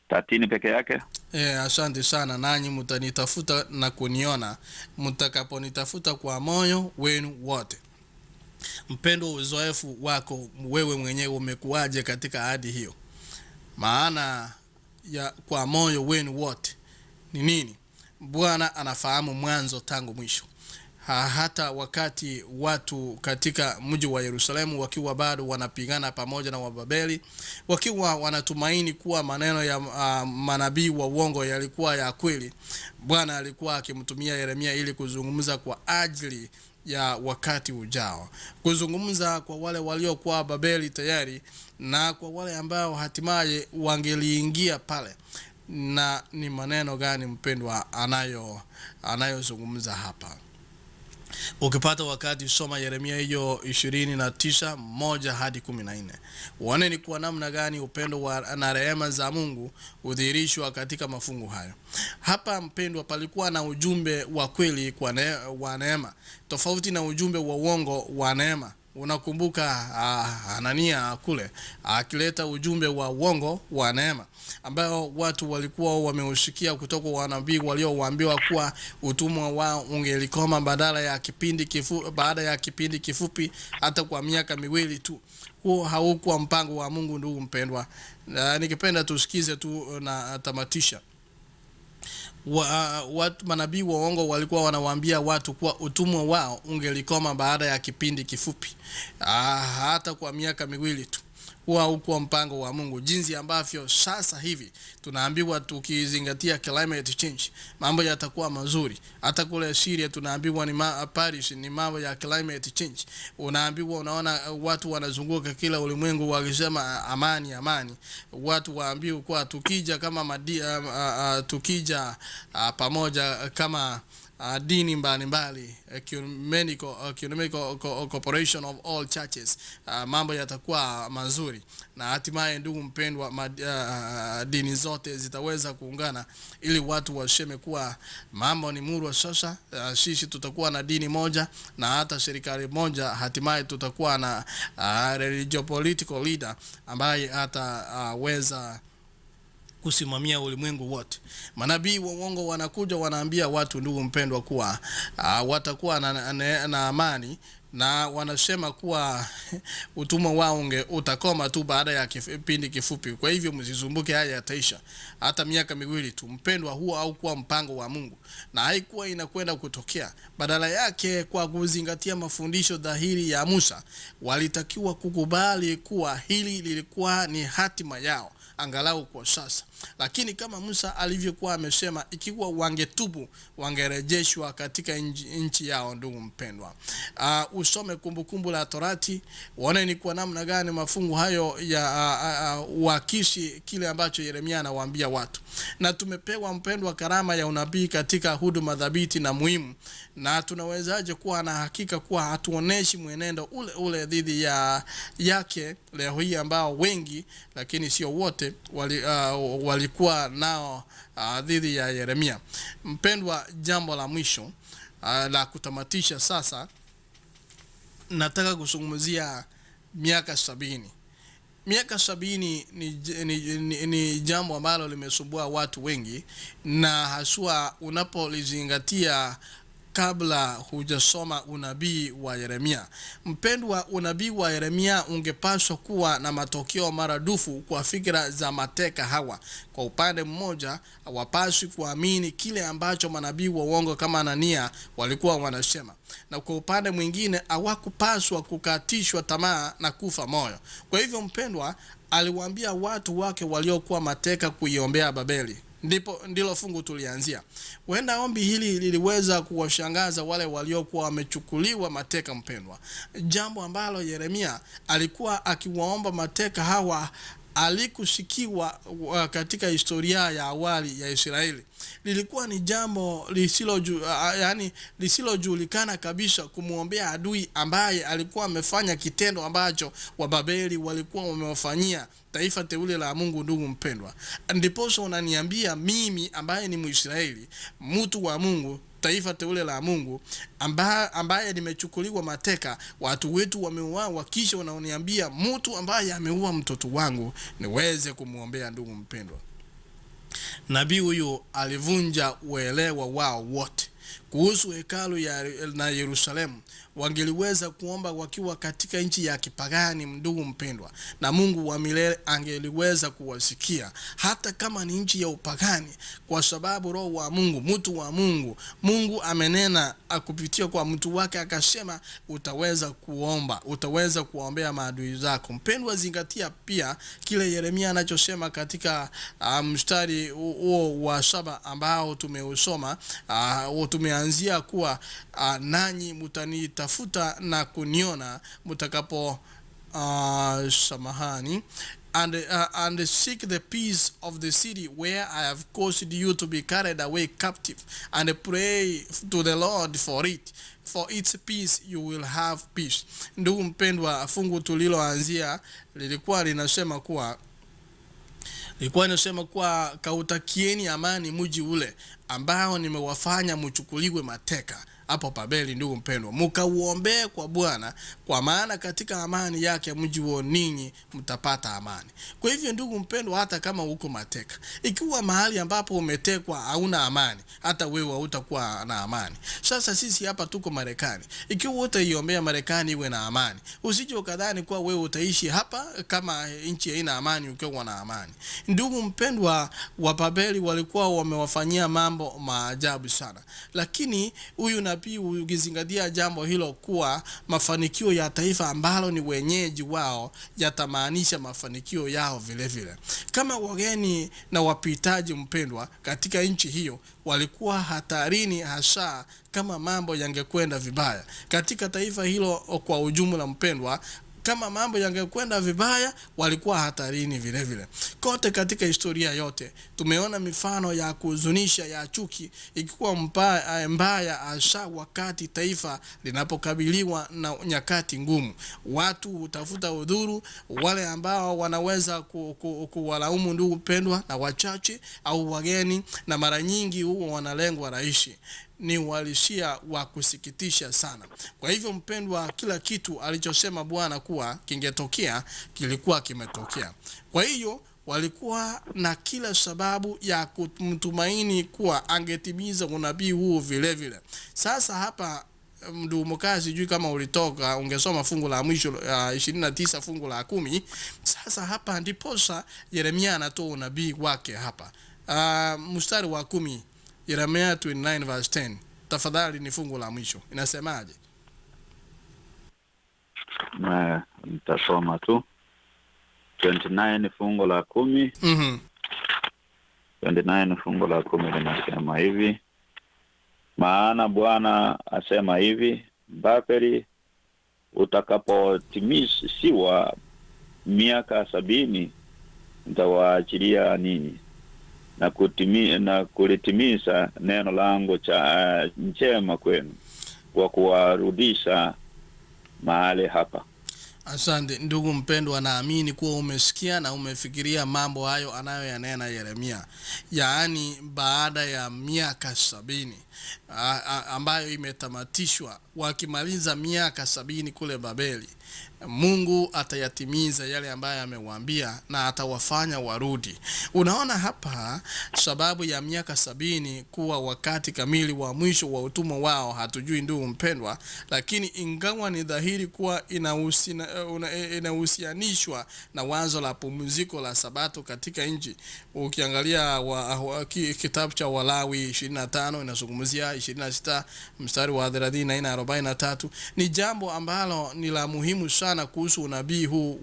13 peke yake? Asante sana. Nanyi mtanitafuta na kuniona mtakaponitafuta kwa moyo wenu wote. Mpendwa, uzoefu wako wewe mwenyewe umekuwaje katika ahadi hiyo? Maana ya kwa moyo wenu wote ni nini? Bwana anafahamu mwanzo tangu mwisho. Hata wakati watu katika mji wa Yerusalemu wakiwa bado wanapigana pamoja na Wababeli, wakiwa wanatumaini kuwa maneno ya manabii wa uongo yalikuwa ya kweli, Bwana alikuwa akimtumia Yeremia ili kuzungumza kwa ajili ya wakati ujao, kuzungumza kwa wale waliokuwa Babeli tayari na kwa wale ambao hatimaye wangeliingia pale. Na ni maneno gani mpendwa anayozungumza hapa? Ukipata wakati soma Yeremia hiyo 29:1 hadi 14. Uone ni kwa namna gani upendo wa na rehema za Mungu udhihirishwa katika mafungu hayo. Hapa mpendwa, palikuwa na ujumbe wa kweli kwa wa neema, tofauti na ujumbe wa uongo wa neema. Unakumbuka Anania kule akileta ujumbe wa uongo wa neema ambao watu walikuwa wameushikia kutoka wanabii waliowaambiwa kuwa utumwa wao ungelikoma badala ya kipindi kifupi, baada ya kipindi kifupi, hata kwa miaka miwili tu. Huo haukuwa mpango wa Mungu, ndugu mpendwa. Nikipenda tusikize tu na tamatisha. Watu manabii wa uongo walikuwa wanawaambia watu kuwa utumwa wao ungelikoma baada ya kipindi kifupi, hata kwa miaka miwili tu. Huo haukuwa mpango wa Mungu. Jinsi ambavyo sasa hivi tunaambiwa tukizingatia climate change mambo yatakuwa mazuri. Hata kule Syria tunaambiwa ni Paris ni mambo ya climate change. Unaambiwa, unaona watu wanazunguka kila ulimwengu wakisema amani amani. Watu waambiwa kwa tukija kama tukija pamoja kama dini mbalimbali, ecumenical cooperation of all churches, mambo yatakuwa mazuri, na hatimaye ndugu mpendwa, dini zote zitaweza kuungana ili watu waseme kuwa mambo ni murwa sasa. Sisi tutakuwa na dini moja na hata serikali moja. Hatimaye tutakuwa na religious political leader ambaye hataweza kusimamia ulimwengu wote. Manabii wa uongo wanakuja wanaambia watu, ndugu mpendwa, kuwa watakuwa na amani, na wanasema kuwa utumwa wao utakoma tu baada ya kipindi kifupi. Kwa hivyo msisumbuke, haya yataisha hata miaka miwili tu. Mpendwa, huo haukuwa mpango wa Mungu na haikuwa inakwenda kutokea. Badala yake, kwa kuzingatia mafundisho dhahiri ya Musa, walitakiwa kukubali kuwa hili lilikuwa ni hatima yao angalau kwa sasa. Lakini kama Musa alivyokuwa amesema, ikiwa wangetubu wangerejeshwa katika nchi yao. Ndugu mpendwa, usome Kumbukumbu la Torati, uone ni kwa namna gani mafungu hayo ya uakisi kile ambacho Yeremia anawaambia watu. Na tumepewa mpendwa, karama ya unabii katika huduma dhabiti na muhimu, na tunawezaje kuwa na hakika kuwa hatuoneshi mwenendo ule ule dhidi ya yake leo hii ambao wengi, lakini sio wote, walikuwa nao dhidi ya Yeremia. Mpendwa, jambo la mwisho la kutamatisha sasa, nataka kuzungumzia miaka 70. Miaka 70 ni jambo ambalo limesumbua watu wengi, na haswa unapolizingatia kabla hujasoma unabii wa Yeremia. Mpendwa, unabii wa Yeremia ungepaswa kuwa na matokeo maradufu kwa fikra za mateka hawa. Kwa upande mmoja, hawapaswi kuamini kile ambacho manabii wa uongo kama Anania walikuwa wanasema, na kwa upande mwingine hawakupaswa kukatishwa tamaa na kufa moyo. Kwa hivyo mpendwa, aliwaambia watu wake waliokuwa mateka kuiombea Babeli. Ndipo ndilo fungu tulianzia. Huenda ombi hili liliweza kuwashangaza wale waliokuwa wamechukuliwa mateka. Mpendwa, jambo ambalo Yeremia alikuwa akiwaomba mateka hawa alikusikiwa katika historia ya awali ya Israeli. Lilikuwa ni jambo lisilojulikana kabisa kumwombea adui ambaye alikuwa amefanya kitendo ambacho Wababeli walikuwa wamewafanyia taifa teule la Mungu. Ndugu mpendwa, ndiposa unaniambia mimi ambaye ni Mwisraeli, mtu wa Mungu, taifa teule la Mungu, ambaye nimechukuliwa mateka, watu wetu wameuawa, kisha unaoniambia mtu ambaye ameua mtoto wangu niweze kumwombea? Ndugu mpendwa, Nabii huyu alivunja uelewa wao wote kuhusu hekalu ya na Yerusalemu. Wangeliweza kuomba wakiwa katika nchi ya kipagani, ndugu mpendwa, na Mungu wa milele angeliweza kuwasikia hata kama ni nchi ya upagani, kwa sababu roho wa Mungu, mtu wa Mungu, Mungu amenena kupitia kwa mtu wake akasema, utaweza kuomba, utaweza kuwaombea maadui zako. Mpendwa, zingatia pia kile Yeremia anachosema katika mstari huo wa 7 ambao tumeusoma, tumeanzia kuwa nanyi mtanitafuta na kuniona mtakapo samahani and seek the peace of the city where I have caused you to be carried away captive, and pray to the Lord for it, for its peace you will have peace. Ndugu mpendwa, fungu tuliloanzia lilikuwa linasema kuwa kautakieni amani mji ule ambao nimewafanya mchukuliwe mateka hapo Babeli. Ndugu mpendwa, mkauombee kwa Bwana, kwa maana katika amani yake mji huo ninyi mtapata amani. Kwa hivyo ndugu mpendwa, hata kama uko mateka, ikiwa mahali ambapo umetekwa hauna amani, hata wewe hautakuwa na amani. Sasa sisi hapa tuko Marekani, ikiwa utaiombea Marekani iwe na amani, usije ukadhani kuwa wewe utaishi hapa kama nchi haina amani ukiwa na amani. Ndugu mpendwa, wa Babeli walikuwa wamewafanyia mambo maajabu sana, lakini huyu nabii, ukizingatia jambo hilo kuwa mafanikio ya taifa ambalo ni wenyeji wao yatamaanisha mafanikio yao vile vile. Kama wageni na wapitaji, mpendwa, katika nchi hiyo walikuwa hatarini, hasa kama mambo yangekwenda vibaya katika taifa hilo kwa ujumla. Mpendwa, kama mambo yangekwenda vibaya walikuwa hatarini vile vile. Kote katika historia yote tumeona mifano ya kuhuzunisha ya chuki ikiwa mbaya, hasa wakati taifa linapokabiliwa na nyakati ngumu. Watu hutafuta udhuru, wale ambao wanaweza kuwalaumu ndugu mpendwa na wachache au wageni, na mara nyingi huwa wanalengwa rahisi. Ni uhalisia wa kusikitisha sana. Kwa hivyo mpendwa, kila kitu alichosema Bwana kuwa kingetokea kilikuwa kimetokea. Kwa hiyo walikuwa na kila sababu ya kumtumaini kuwa angetimiza unabii huu vile vile. Sasa hapa ndugu sijui kama ulitoka ungesoma fungu la mwisho 29 fungu la 10. Sasa hapa ndiposa Yeremia anatoa unabii wake hapa. Mstari wa 10, Yeremia 29 verse 10. Tafadhali, ni fungu la mwisho. Inasemaje? Na nitasoma tu 29 fungu la 10. 29 fungu la 10 linasema hivi: maana Bwana asema hivi, Babeli utakapotimisiwa miaka 70 nitawaachilia ninyi na kulitimiza neno langu cha njema kwenu kwa kuwarudisha mahali hapa. Asante ndugu mpendwa, naamini kuwa umesikia na umefikiria mambo hayo anayoyanena Yeremia, yaani baada ya miaka 70 ambayo imetamatishwa, wakimaliza miaka 70 kule Babeli, Mungu atayatimiza yale ambayo amewaambia na atawafanya warudi. Unaona hapa sababu ya miaka 70 kuwa wakati kamili wa mwisho wa utumwa wao hatujui ndugu mpendwa, lakini ingawa ni dhahiri kuwa inahusianishwa na wazo la pumziko la Sabato katika nchi. Ukiangalia kitabu cha Walawi 25 inazungumzia 26 mstari wa 34 43. Ni jambo ambalo ni la muhimu sana kuhusu unabii huu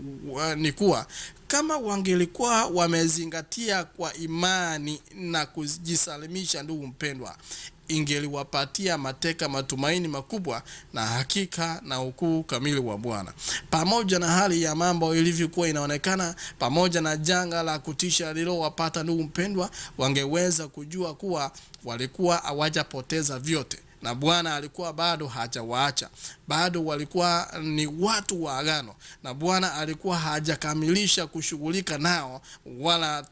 ni kuwa kama wangelikuwa wamezingatia kwa imani na kujisalimisha, ndugu mpendwa, ingeliwapatia mateka matumaini makubwa na hakika na ukuu kamili wa Bwana. Pamoja na hali ya mambo ilivyokuwa inaonekana, pamoja na janga la kutisha lililowapata ndugu mpendwa, wangeweza kujua kuwa walikuwa hawajapoteza vyote na Bwana alikuwa bado hajawaacha. Bado walikuwa ni watu wa agano na Bwana alikuwa hajakamilisha kushughulika nao wala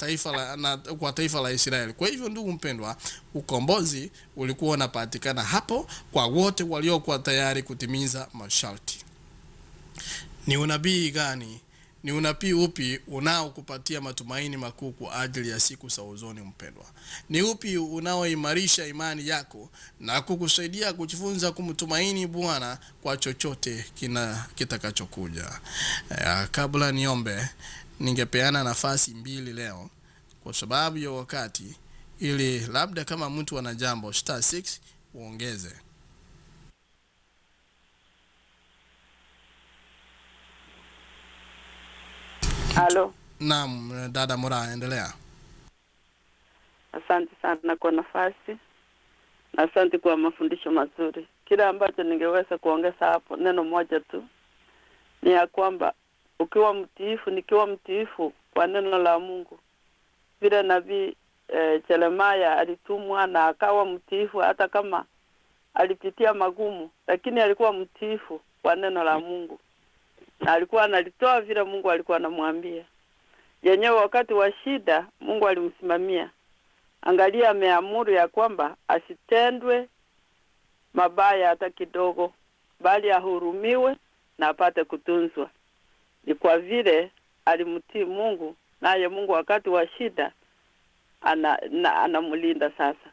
kwa taifa la Israeli. Kwa hivyo ndugu mpendwa, ukombozi ulikuwa unapatikana hapo kwa wote waliokuwa tayari kutimiza masharti. Ni unabii gani Ni unabii upi unaokupatia matumaini makuu kwa ajili ya siku za uzoni, mpendwa? Ni upi unaoimarisha imani yako na kukusaidia kujifunza kumtumaini Bwana kwa chochote kina kitakachokuja? Kabla niombe, ningepeana nafasi mbili leo kwa sababu ya wakati, ili labda kama mtu ana jambo star 6 uongeze. Halo, Naam, dada Mura, endelea. asante sana kwa nafasi na asante kwa mafundisho mazuri. Kile ambacho ningeweza kuongeza hapo, neno moja tu ni ya kwamba ukiwa mtiifu, nikiwa mtiifu kwa neno la Mungu, vile nabii Yeremia alitumwa na akawa mtiifu, hata kama alipitia magumu, lakini alikuwa mtiifu kwa neno la Mungu na alikuwa analitoa vile Mungu alikuwa anamwambia. Yenyewe wakati wa shida Mungu alimsimamia. Angalia, ameamuru ya kwamba asitendwe mabaya hata kidogo, bali ahurumiwe na apate kutunzwa. Ni kwa vile alimtii Mungu, naye Mungu wakati wa shida anamlinda. Sasa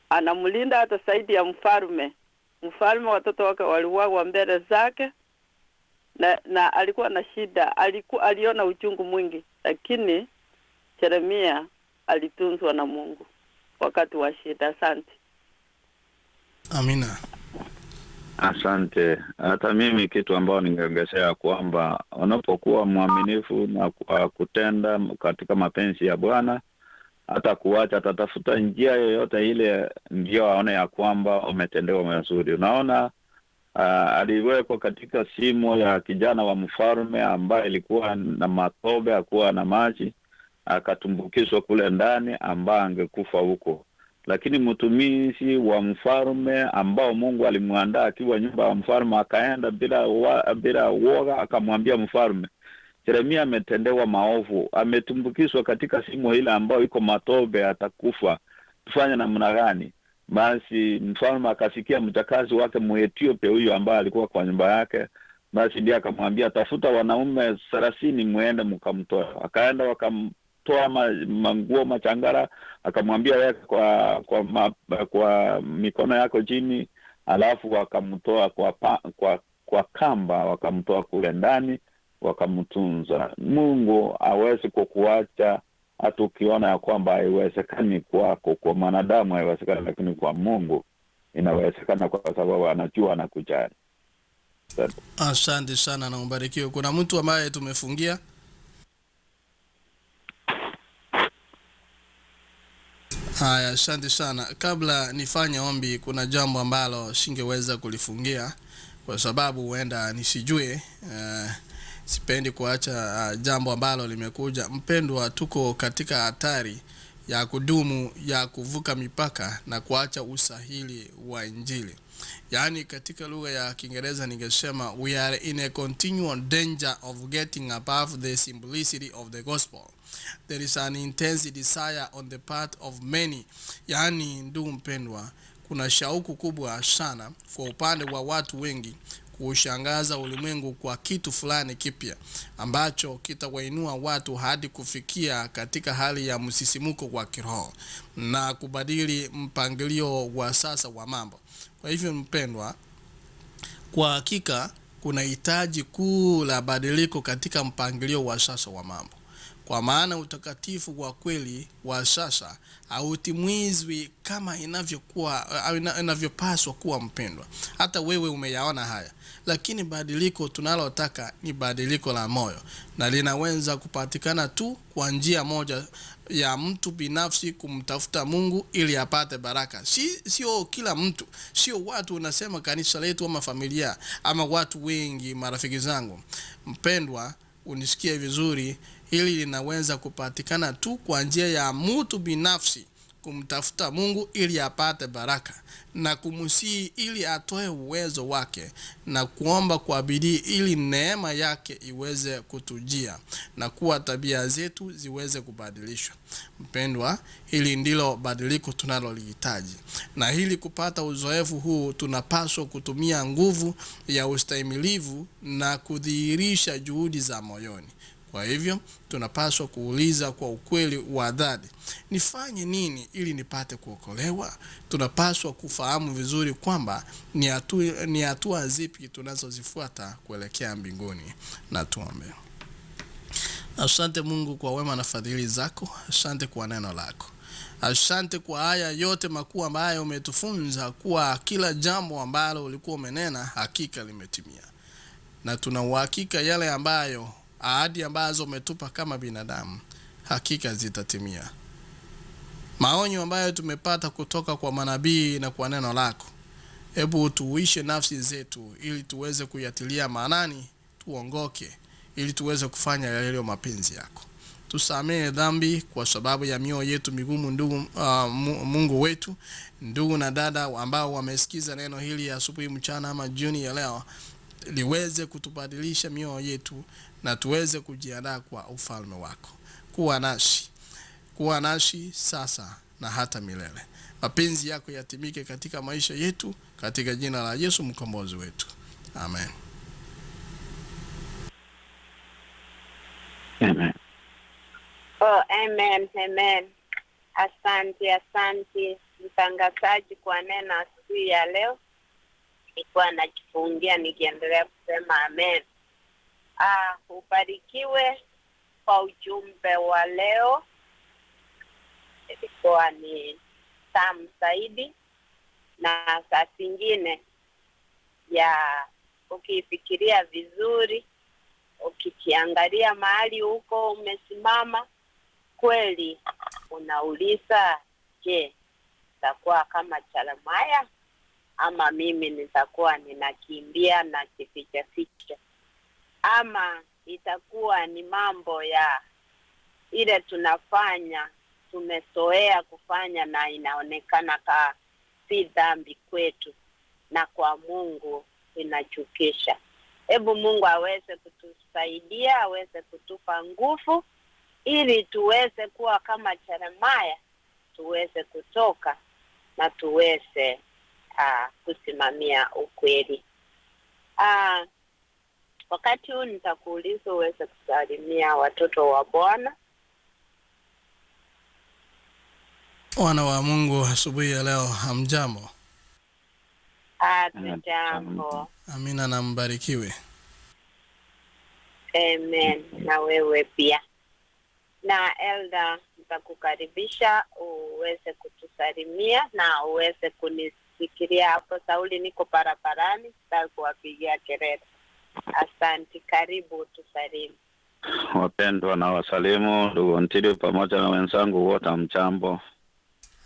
anamlinda hata zaidi ya mfalme. Mfalme watoto wake waliuawa mbele zake, na alikuwa na shida, aliona uchungu mwingi, lakini Yeremia alitunzwa na Mungu wakati wa shida. Asante. Amina. Asante. Hata mimi kitu ambayo ningeongezea kwamba unapokuwa mwaminifu na kwa kutenda katika mapenzi ya Bwana, hata kuacha, atatafuta njia yoyote ile ndio aone ya kwamba umetendewa mazuri. Unaona, aliwekwa katika simo ya kijana wa mfalme ambaye ilikuwa na matope, hakuwa na maji, akatumbukizwa kule ndani, ambaye angekufa huko. Lakini mtumishi wa mfalme ambao Mungu alimwandaa akiwa nyumba ya mfalme, akaenda bila uoga, akamwambia mfalme, Yeremia ametendewa maovu, ametumbukizwa katika simo ile ambayo iko matope, atakufa, tufanye namna gani? Basi mfalme akasikia mjakazi wake Muethiopia huyu ambaye alikuwa kwa nyumba yake, basi ndiye akamwambia, tafuta wanaume 30 muende mkamtoe. Akaenda wakamtoa manguo machangara, akamwambia weka kwa mikono yako chini, alafu wakamtoa kwa kamba, wakamtoa kule ndani, wakamtunza. Mungu hawezi kukuacha hata ukiona ya kwamba haiwezekani kwako, kwa mwanadamu haiwezekani, lakini kwa Mungu inawezekana, kwa sababu anajua anakujali. Asante sana na ubarikiwe. Kuna mtu ambaye tumefungia? Haya, asante sana. Kabla nifanye ombi, kuna jambo ambalo singeweza kulifungia kwa sababu huenda nisijue. Sipendi kuacha jambo ambalo limekuja. Mpendwa, tuko katika hatari ya kudumu ya kuvuka mipaka na kuacha usahili wa Injili. Yaani katika lugha ya Kiingereza ningesema we are in a continual danger of getting above the simplicity of the gospel. There is an intense desire on the part of many. Yaani ndugu mpendwa, kuna shauku kubwa sana kwa upande wa watu wengi kuushangaza ulimwengu kwa kitu fulani kipya ambacho kitawainua watu hadi kufikia katika hali ya msisimuko wa kiroho na kubadili mpangilio wa sasa wa mambo. Kwa hivyo mpendwa, kwa hakika kuna hitaji kuu la badiliko katika mpangilio wa sasa wa mambo, kwa maana utakatifu wa kweli wa sasa hautimizwi kama inavyokuwa inavyopaswa kuwa. Mpendwa, hata wewe umeyaona haya, lakini badiliko tunalotaka ni badiliko la moyo, na linaweza kupatikana tu kwa njia moja ya mtu binafsi kumtafuta Mungu ili apate baraka. Sio kila mtu, sio watu unasema kanisa letu ama familia ama watu wengi. Marafiki zangu mpendwa, unisikie vizuri, hili linaweza kupatikana tu kwa njia ya mtu binafsi kumtafuta Mungu ili apate baraka na kumsihi ili atoe uwezo wake na kuomba kwa bidii ili neema yake iweze kutujia na kuwa tabia zetu ziweze kubadilishwa. Mpendwa, hili ndilo badiliko tunalolihitaji, na ili kupata uzoefu huu tunapaswa kutumia nguvu ya ustahimilivu na kudhihirisha juhudi za moyoni. Kwa hivyo tunapaswa kuuliza kwa ukweli wa dhati, nifanye nini ili nipate kuokolewa? Tunapaswa kufahamu vizuri kwamba ni hatua zipi tunazozifuata kuelekea mbinguni. Na tuombe. Asante Mungu kwa wema na fadhili zako, asante kwa neno lako, asante kwa haya yote makuu ambayo umetufunza kuwa kila jambo ambalo ulikuwa umenena hakika limetimia, na tuna uhakika yale ambayo ahadi ambazo umetupa kama binadamu hakika zitatimia. Maonyo ambayo tumepata kutoka kwa manabii na kwa neno lako, hebu tuuishe nafsi zetu ili tuweze kuyatilia maanani, tuongoke ili tuweze kufanya yaliyo mapenzi yako. Tusamehe dhambi kwa sababu ya mioyo yetu migumu, ndugu Mungu wetu. Ndugu na dada ambao wamesikiza neno hili asubuhi, mchana ama jioni ya leo, liweze kutubadilisha mioyo yetu na tuweze kujiandaa kwa ufalme wako. Kuwa nasi, kuwa nasi sasa na hata milele. Mapenzi yako yatimike katika maisha yetu, katika jina la Yesu mkombozi wetu, amen. Amen. Oh, amen, amen. Asante, asante mtangazaji kwa neno asubuhi ya leo. Nilikuwa najifungia nikiendelea kusema amen. Ubarikiwe kwa ujumbe wa leo. Ilikuwa ni tamu zaidi, na saa zingine ya ukifikiria vizuri, ukijiangalia mahali huko umesimama kweli, unauliza, je, nitakuwa kama Jeremaya ama mimi nitakuwa ninakimbia na kificha ficha, ama itakuwa ni mambo ya ile tunafanya tumezoea kufanya na inaonekana ka si dhambi kwetu na kwa Mungu inachukisha. Hebu Mungu aweze kutusaidia, aweze kutupa nguvu ili tuweze kuwa kama Jeremaya, tuweze kutoka na tuweze kusimamia ukweli. Wakati huu nitakuuliza uweze kusalimia watoto wa Bwana. Wana wa Mungu, asubuhi ya leo hamjambo? Hatujambo. Amina na mbarikiwe. Amen. Na wewe pia. Na Elda, nitakukaribisha uweze kutusalimia na uweze kunisikiria hapo. Sauli, niko barabarani, sitaki kuwapigia kelele. Asante, karibu tusalimu. Wapendwa na wasalimu ndugu Ntili pamoja na wenzangu wote, mjambo?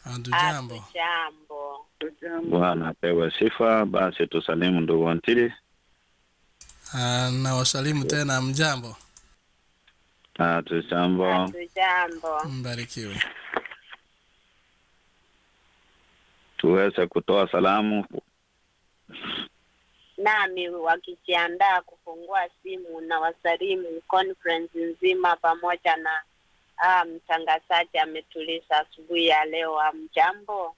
Hatujambo. Hatujambo. Bwana apewe sifa. Basi tusalimu ndugu Ntili. Na wasalimu tena, mjambo? Hatujambo. Hatujambo. Mbarikiwe. Tuweze kutoa salamu. Nami wakijiandaa kufungua simu na wasalimu conference nzima pamoja na mtangazaji ametuliza asubuhi ya leo. Hamjambo?